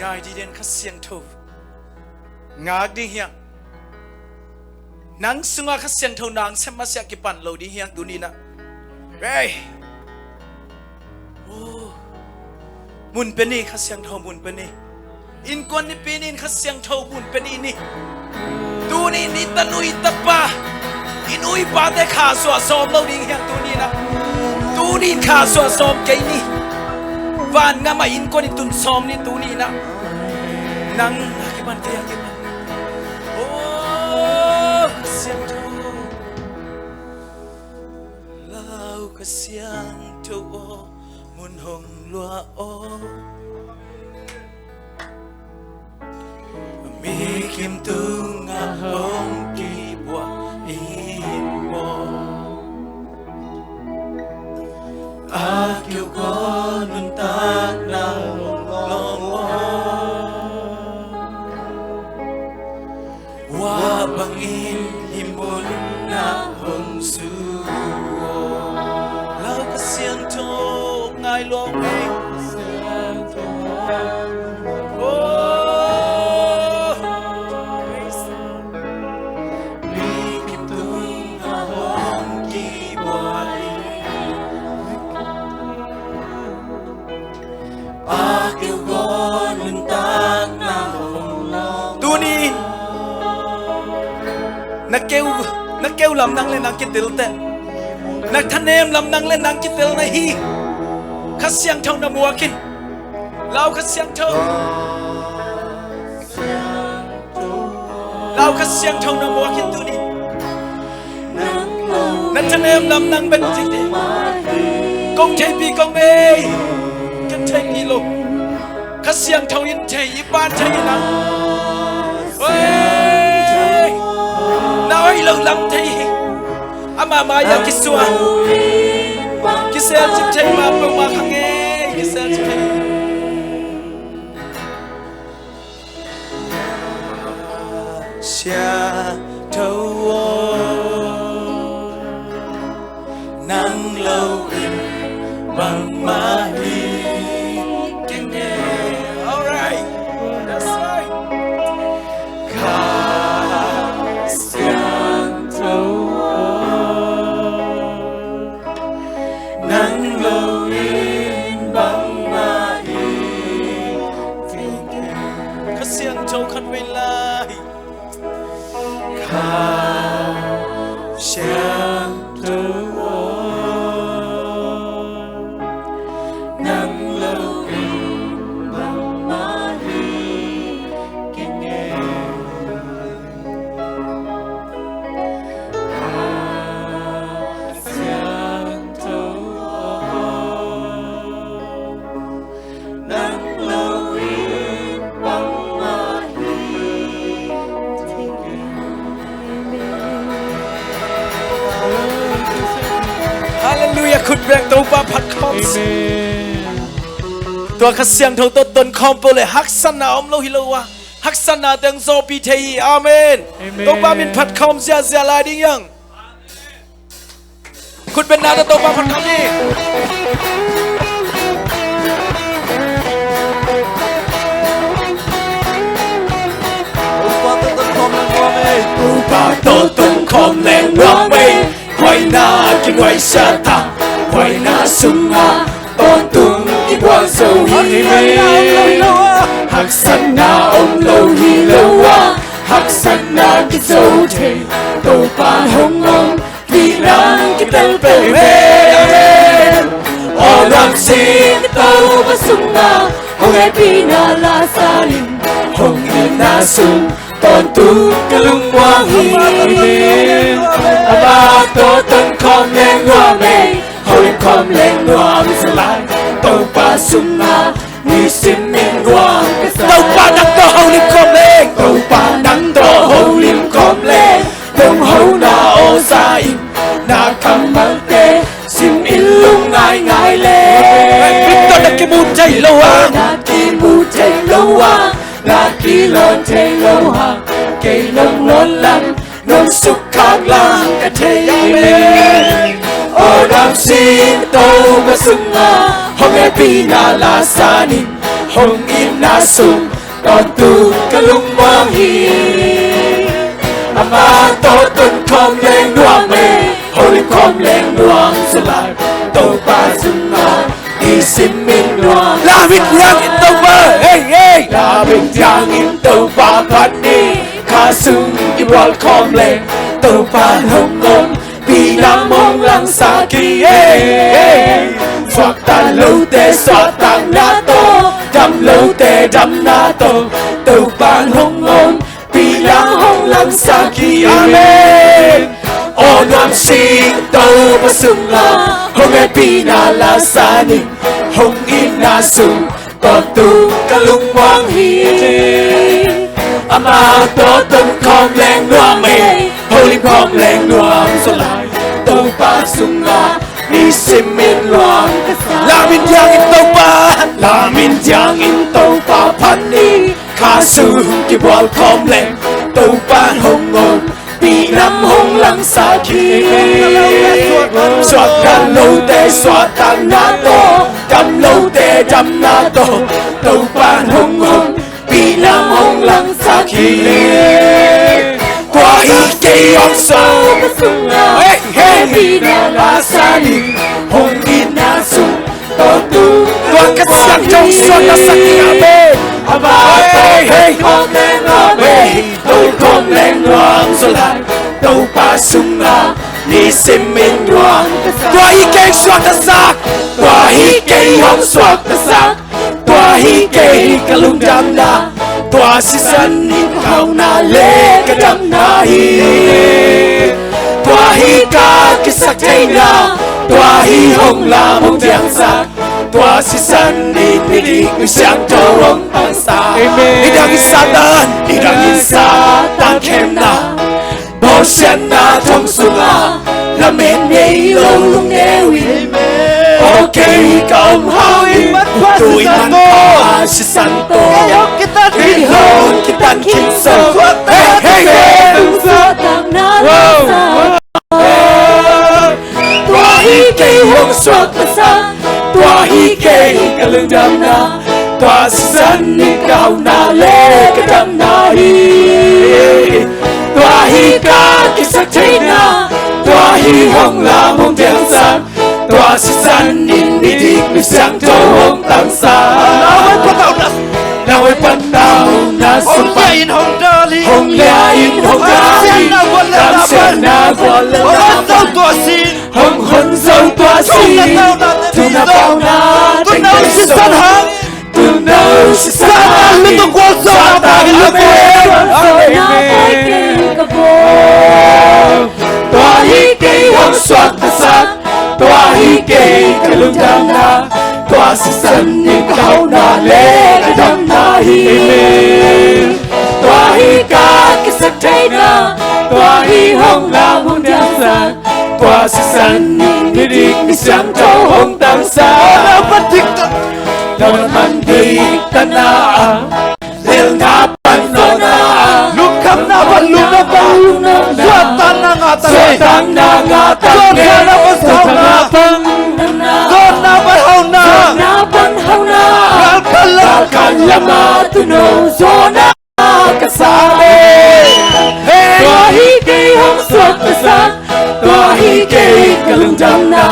Ngai diden Kha Siangtho ngak ding hiang. Nang sungah Kha Siangtho nang sem masiah kipan lo ding hiang tuni inah. Hey! Oh. Mun pia ni, Kha Siangtho mun pia ni. Innkuan nipi ni in Kha Siangtho mun pia ni ni. Tuni ni tanui tapa, i nu i pate kha suah sawm lo ding hiang tuni inah. Tuni in kha suah sawm kei ni. Van ngam ah innkuan i tun sawm ni tuni inah. Nang a kipan kei a kipan. Oh, Kha Siangtho. Lau Kha Siangtho aw, mun hong luah aw. Mi kim tungah hong kibuak in maw. A keu kua nuntakna hong lawng aw. Ua bangin hih munah hong su aw. Lau Kha Siangtho ngai luang ei. Oh. Mi kim tungah hong kibuak in. Tuni in na keu, na keu lam nang le nang kitel teh. Na thanem lam nang le nang kitel na hi. Kha Siangtho na muak in. Lau Kha Siangtho. Lau Kha Siangtho na muak in tuni. Na thanem lam nang bek thei te. Kong theipi kong ei. Kan theipi lo. Kha Siangtho in thei, i Pa'n thei hi nang. Oi. Na oi lo lam thei hi. Ama mai-ah kisuah. Kiselcip thei mah peuhmah kha ngei. Kiselcip thei. Siangtho aw, nang lo in bangmah hi keng e. Alright. That's right. Kha Siangtho aw, nang lo in bangmah hi. Kha Siangtho khat vei lai. Kha Siangtho aw, nang lo in bangmah hi keng e. Kha Siangtho aw, nang lo in bangmah hi. Halleluiah, khut beng, Topa phat khawm. Amen. Tua Kha Siangtho tawh ton khawm peuh leh haksatna om lo hi lo a, haksatna teng zawhpih thei hi. Amen. Amen. Topa min phat khawm ziahziah lai ding hiang. Khut beng na tawh Topa phat khawm ni. Topa tawh ton khawm leng nuam ei. Topa tawh ton khawm leng nuam ei. Huaina kinuaisiat a, huaina sungah tawntung kigual zo hi. Amen. Haksatna om lo hi lo a, haksatna kizo thei Topa hong om. Pi nang kitel peuhmah. Amen. Aw, lamsang Topa sungah hong hehpihna la sanin, hong itna sung tawntung ka lungmuang hi. Amen. Amah tawh ton khawm leng nuam ei. Holim khawm leng nuam sa lai. Topa sungah nisim in guang ka sa. Topa nang tawh holim khawm leng. Topa nang tawh holim khawm leng. Donghona aw sa in, na kammalte sim in lung ngaingai leng. Victor na kimu thei lo a, na kimu thei lo a, na kilawn thei lo a, kei nong lawn lam nong sukkhak lam ka thei leng. Aw, lamsang Topa sungah hong hehpihna la sanin, hong itna sung Tawntung ka lungmuang hi. Amah tawh ton khawm leng nuam ei, holim khawm leng nuam zaw lai. Topa sungah i simin nuam. Lamin thiangin Topa, hey, hey. Lamin thiangin Topa phat ni. Kha sung i bual khawm leng Topa hong om. Pi nam hong langsak hi, hey, hey. Suakta lote suahtakna tawh, dam lote damna tawh, Topa hong om. Pi nam hong langsak hi, amen. Aw nuam sing Topa sungah, hong hehpihna la sa ning, hong itna sung. Tawntung ka lungmuang hi. Amah tawh ton khawm leng nuam ei, holim khawm leng nuam zaw lai. Topa sungah i simin nuam ka sa. Lamin thiangin Topa, lamin thiangin Topa phat ni. Kha sung i bual khawm leng Topa hong om. Pi nam hong langsak hi. Suakta lote suahtakna tawh, dam lote damna tawh, Topa hong om. Pi nam hong langsak hi. Tua hi kei hong suak, hey, hey. Pi nam la sa ning, hong itna sung. Tua ka siangtho suaktasak hi, amen. Hey, hey. Hong khawm leng nuam zaw lai. Topa sungah i simin nuam ka sa. Tua hi kei suaktasak. Tua hi kei hong suaktasak. Tua hi kei ka lungdamna. Tua sisan in ka hauhna le ka damna hi. Tua hi ka kisaktheihna. Tua hi hong lam hong diangsak. Tua sisan in midik misiangtho hong pangsa. Amen. Nidang in Satan, nidang in Satan khemna, bawlsiatna thong sungah lamen ngei lo lungneu in. Aw kei ka om hau in, tu-in man tua sisan tawh, i hong kitan khin so. Hey, hey, hey. Wow. Tua hi kei hong suaktasak, tua hi kei ka lungdamna, tua sisan in ka hauhna le ka damna hi. Tua hi ka kisaktheihna, tua hi hong lam hong diangsak, tua sisan in midik misiangtho hong tangsa. Nau ei patau na, nau ei patau na sung pan, hong lia in hong dal hi, hong lia in hong dal hi. Kamsiatna gual le na pan, hong hon zo tua si. Thumna pauna teng teng so, thumna sisan hang, thumna sisan hang, Satan lunggual zawhna, Satan lunggual zawhna, amen. Tua hi kei hong suaktasak, tua hi kei ka lungdamna, tua sisan in ka hauhna le ka damna hi. Amen. Tua hi ka kisaktheihna, tua hi hong lam hong diangsak, tua sisan in midik misiangtho hong tangsa. Nau ei man diktatna, lelhna pan zawhna, lungkhamna pan lungna pan, suahtakna ngah ta ngei, suahtakna ngah ta ngei, suahtakna pan hauhna, zawhna pan hauhna, zawhna pan hauhna, galkhan lam, galkhan lamah tuuno zawhna ka sa hi. Hey. Tua hi kei hong suaktasak, tua hi kei ka lungdamna,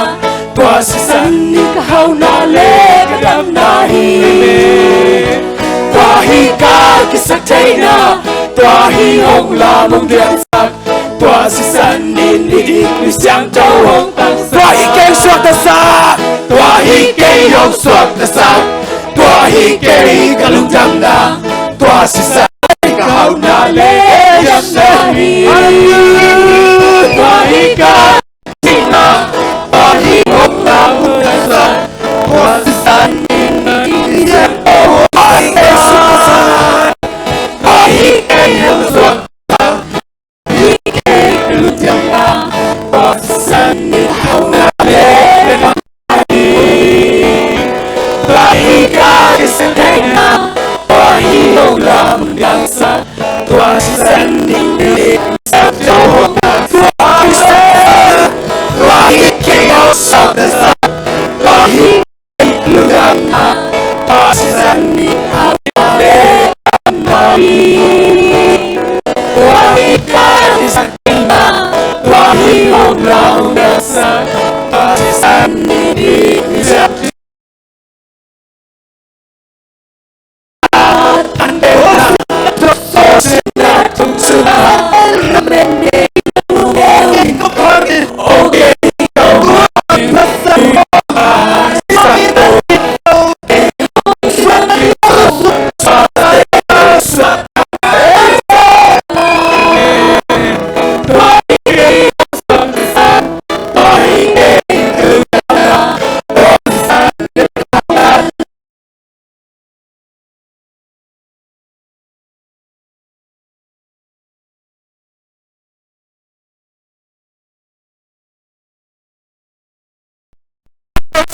tua sisan in ka hauhna le ka damna hi. Tua hi ka kisaktheihna, tua hi hong lam hong diangsak, tua sisan in midik misiangtho hong pangsak. Tua hi kei suaktasak, tua hi kei hong suaktasak, tua hi kei ka lungdamna, tua sisan in ka hauhna le ka damna hi. Tua hi ka kisaktheihna, tua hi hong lam hong diangsak, tua sisan in midik misiangtho hong pangsak. Tua hi kei hong suaktasak,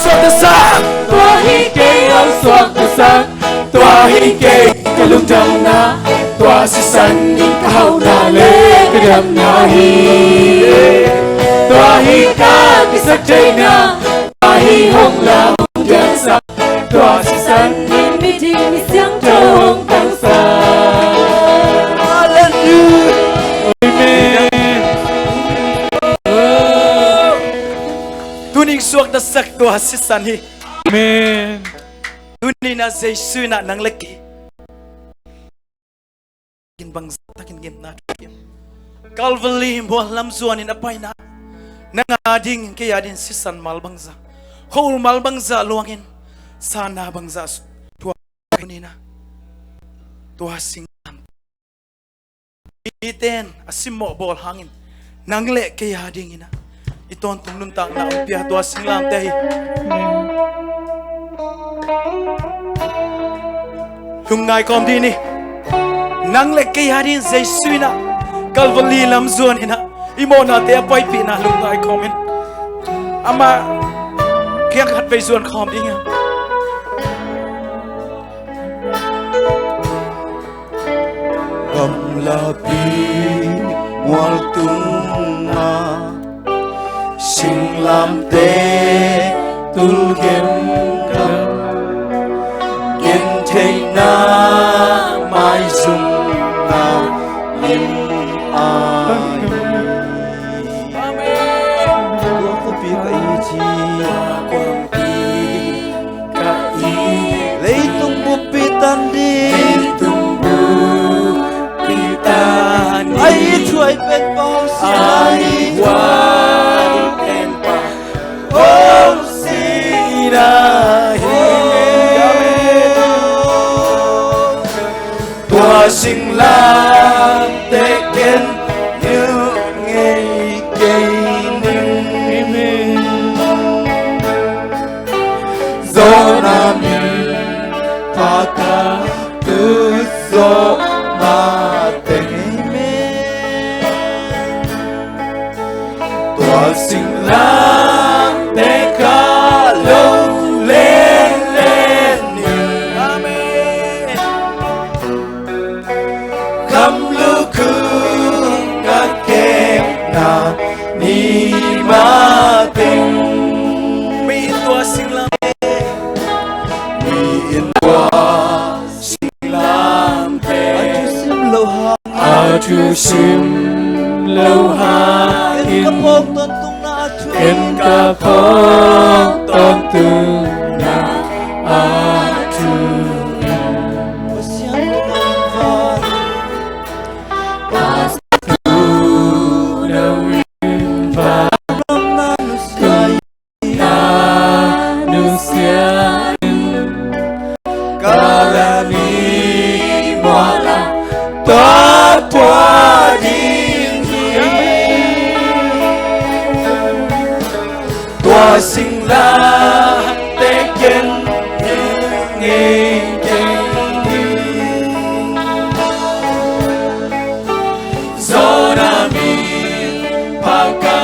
Suaktasak. Tua hi kei a suaktasak. Tua hi kei ka lungdamna. Tua sisan in ka hauhna le ka dapna hi. Tua hi ka kisaktheihna. Tua hi hong lam hong piangsak. Tua sisan in miding misiangtho hong tangsak. Halleluiah. Amen. Tuning suaktasak tua sisan hi. Amen. Tuninah Jesu inah nang le kei in bangzah takin gimna thukim. Calvary mual lam zuanin a paina nang a dingin kei a dingin sisan mal bangzah, khua-ul mal bangzah luangin, sana bangzah thuak nina. Tua singlam iten a simmawh bawl hangin nang le kei a dinginah i tawntung nuntakna hong pia tua singlamteh hi. Lungngai kawm dih ni. Nang le kei a dingin Jesu inah Calvary lam zuaninah i mawhnate a paipihna lungngai kawmin amah kiang khat vei zuan kawm ding a. Gamlapi mualtunga singlamte tulgen gam gentheihna maizumna lim ai. Tua khuapi ka it hi. Leitung buppi tan ding. Leitung buppi tan ding. A ithuai pen Pa Hong Siang. A ithuai pen Pa Hong Siang na hi. Tua singlamteh ken hilh ngei kei ning. Amen. Zawhna min pha ka tut zawh mateng. Amen. Tua singlamteh kha lo lelen ning. Amen. Kham lukhu ka kepna ni mateng. Mi in tua singlamteh. Mi in tua singlamteh. A thu sim lo hang. A thu sim lo hang. Ken ka phawk tawntungna a thu. Ken ka phawk tawntungna a thu. Pasian thu no in va. Nusia in ka la ni muala tua pua ding hi. Tua singlamteh ken ngei kei ding. Zawhna min pha ka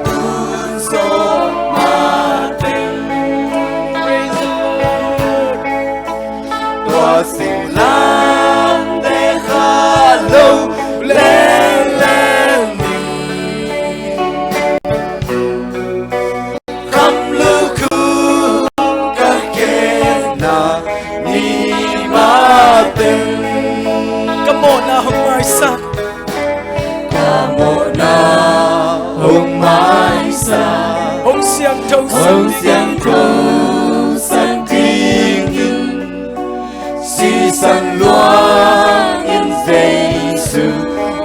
tut zawh mateng. Praise the Lord. Tua singlamteh kha lo lelen ning. Kham lukhu ka kepna ni mateng. Ka mawhna hong maisak. Ka mawhna hong maisak. Siangtho hong siangtho sak dingin sisan luangin Jesu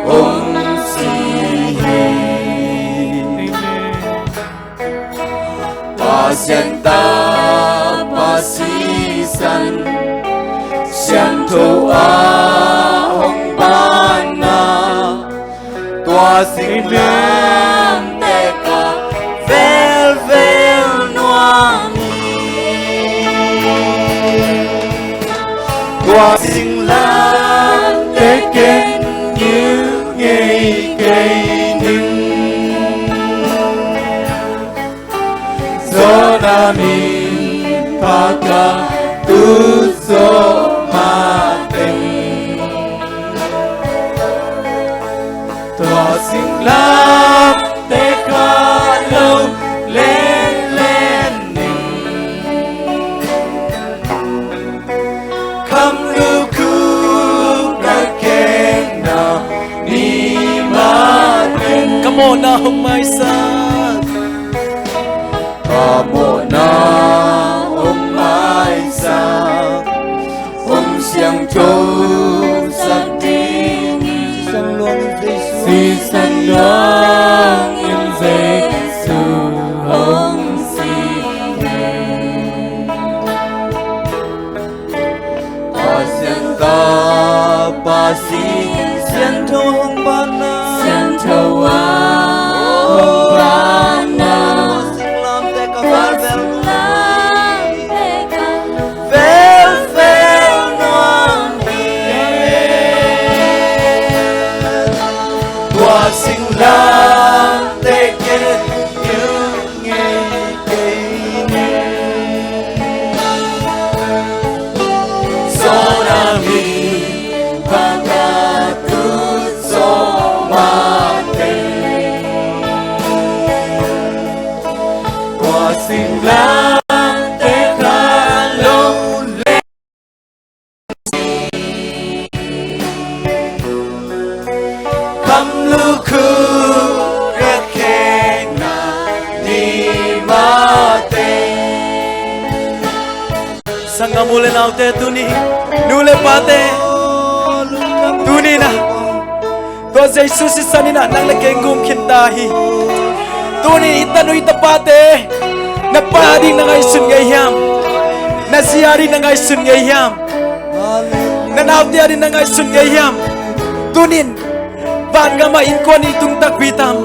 hong si hi. Pasian tapa sisan siangtho a hong banna, tua singlamteh ah velvel nuam hi. Tua singlamteh ken ngilngei kei ning. Zawhna min pha ka tut zawh mateng, tua singlamteh kha lo lenlen ning. Kham lukhu ka kekna ni mateng, ka mawhna hong maisak, ka mawhna hong maisak, hong siangtho sak ding. Sisan luangin Jesu, sisan luangin Jesu hong si hi. Pasian tapa sisan siangtho hong banna, siangtho a hong banna, singlamteh ka velvel, velvel nuam hi. Tua singlamteh ken ngilngei kei ning. Zawhna min pha ka tut zawh mateng, tua singlamteh kha lo lenlen. Kham lukhu ka kekna ni mateng. Sanggam u le naute, tuni, nu le pate, tuni na tua Jesu sisan in ah nang le kei gum khin ta hi. Tuni i tanu i tapate, na pa ding na ngaihsun ngei hiam? Na zi a ding na ngaihsun ngei hiam? Na naute a ding na ngaihsun ngei hiam? Tunin vangam ah innkuan i tung takpi tam?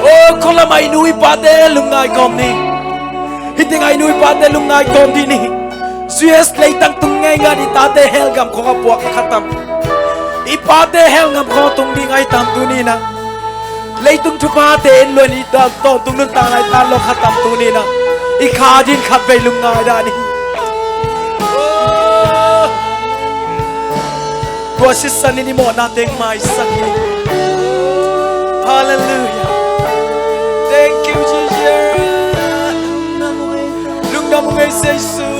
O, khualam ah i nu i pate lungngai kawm ni. Hih teng ah i nu i pate lungngai kawm dih ni. U S leitang tung ngei ngat i tate hell gam khawng ah puak kha tam? I pate hell gam khawng ah tung ding ahi tam tuni na? Leitung thuphate en lua in i tawntung nuntakna i tan lo kha tam tuni na? I kha ding khatvei lungngai dah ni. Tua sisan in i mawhna teng maisak hi. Halleluiah. Thank you, Jesus. Lungdam ung ei Jesu.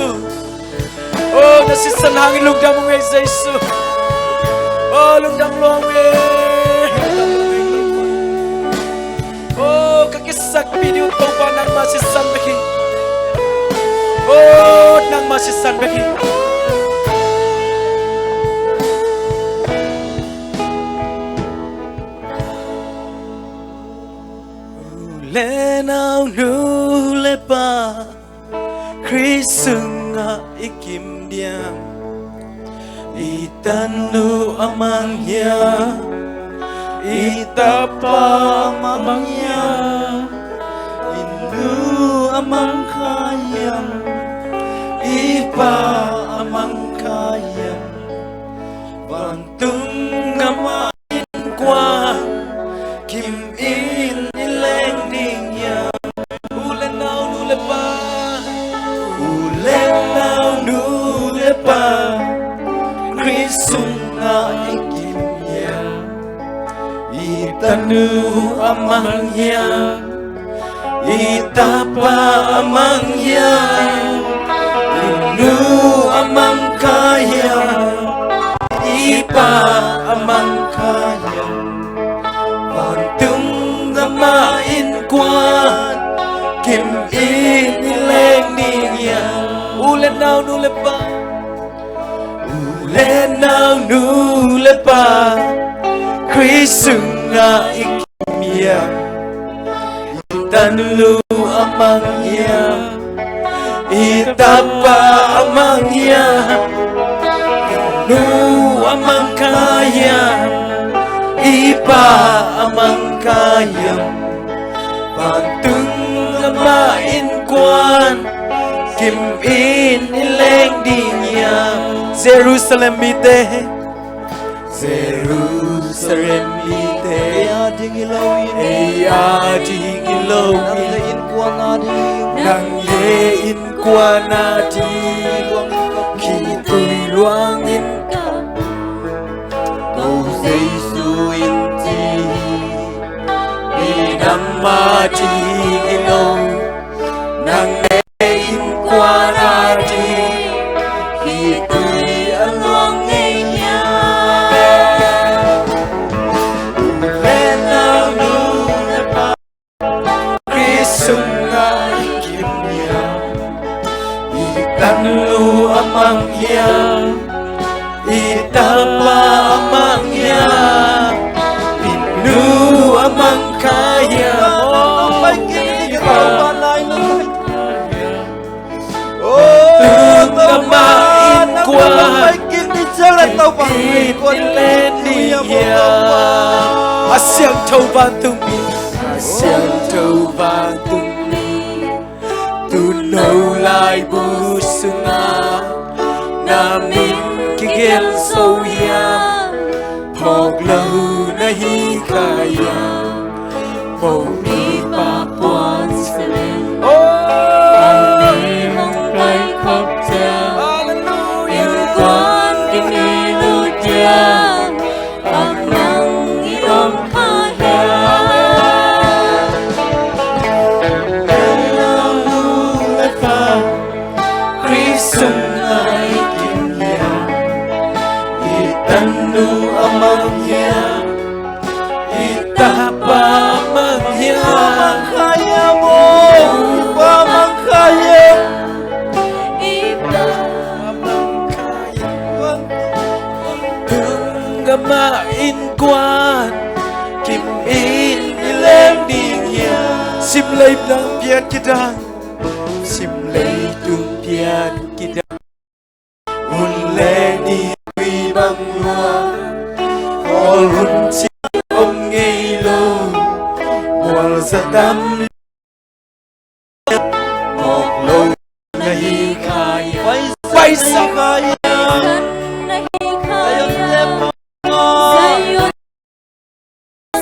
O, na sisan hangin lungdam ung ei Jesu. O, lungdam lua ung ei. O, ka kisakpih ding uh Topa nangmah sisan bek hi. O, nangmah sisan bek hi. U le nau, nu le pa, Khrist sungah i kim diam? I tanu a mang hiam? I tapa a mang hiam? I nu a mang kha hiam? I pa a mang kha hiam? Vantung gam ah innkuan kim in i leng ding hiam? U le nau, nu le pa, u le nau, nu le pa, Khrist sungah i kim hiam? I tanu a mang hiam? I tapa a mang hiam? I nu a mang kha hiam? I pa a mang kha hiam? Vantung gam ah innkuan Kim in i leng ding hiam? U le nau, nu le pa, u le nau, nu le pa, Khrist sungah i kim hiam? I tanu a mang hiam? I tapa a mang hiam? I nu a mang kha hiam? I pa a mang kha hiam? Vantung gam ah innkuan kim in i leng ding hiam? Jerusalem mite, Jerusalem mite, ei a ding hi loin, ei a ding hi loin, nang le innkuan a ding, nang le innkuan a ding, khitui luangin ka, ko Jesu in ci hi. Ei nam a ding hi lo, nang le innkuan a ding, khitui a luang ngei hiam? U le nau, nu le pa, Khrist sungah i kim hiam? I tanu a mang hiam? I tapa a mang hiam? I nu a mang kha hiam? Vantung gam ah innkuan kim in i leng ding hiam? A siangtho vantung mi, a siangtho vantung mi, tuuno laibu sungah na min kigelh zo hiam? Phawk lo na hi kha hiam? Mopi pa puan sa leng, oh, a min hong pai khop ciang, innkuan kim in uh ciang, a mang i om kha hiam? Khrist sungah i kim hiam? I tanu a mang hiam? I tapa a mang hiam? I pa a mang kha hiam? I pa a mang kha hiam? I pa a mang kha hiam? Vantung gam ah innkuan kim in i leng ding hiam? Sim leitung pian kidang, sim leitung pian kidang, hun le ni tui bang lua, khawl hun cih om ngei lo, mual za tam mawk lo na hi kha hiam? Paisak kha hiam? Zion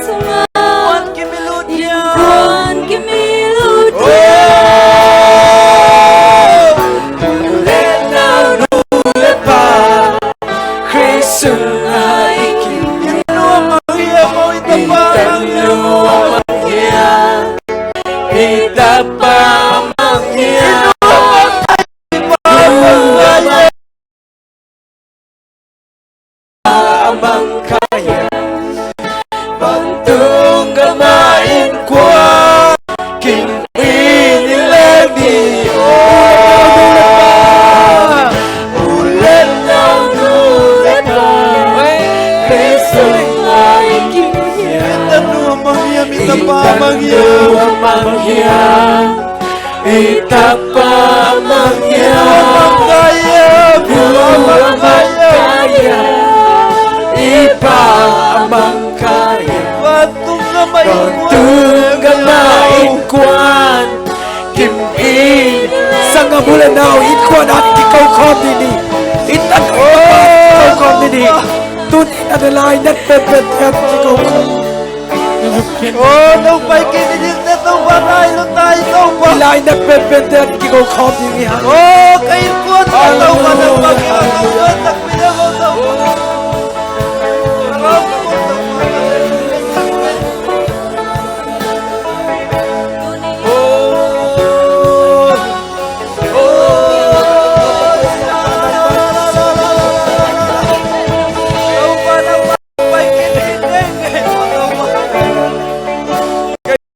sungah innkuan kim i lut hiam? Innkuan kim i lut hiam? Oh, u le nau, nu le pa, Khrist sungah i kim hiam? I nu a mang hiam, oh, i tapa a mang hiam? I tapa a mang hiam? I nu a mang hiam? A mang kha hiam? Vantung gam ah innkuan kim in i leng ding hiam? U le nau, nu le pa, Khrist sungah i kim hiam? I tanu a mang hiam? I tapa a mang hiam? I tapa a mang hiam? I nu a mang kha hiam? I pa a mang kha hiam? Vantung gam ah innkuan kim in. Sanggam u le nau, innkuan hat kiko khawm ding hi. Innkuan hat kiko khawm ding hi. Tuni in a lainat penpente hat kiko khawm. Oh, no pai kik ni ding te Topa, nai lo tai Topa. I lainat penpente hat kiko khawm ding hi hang. Oh, ka innkuan Topa, na pai kik.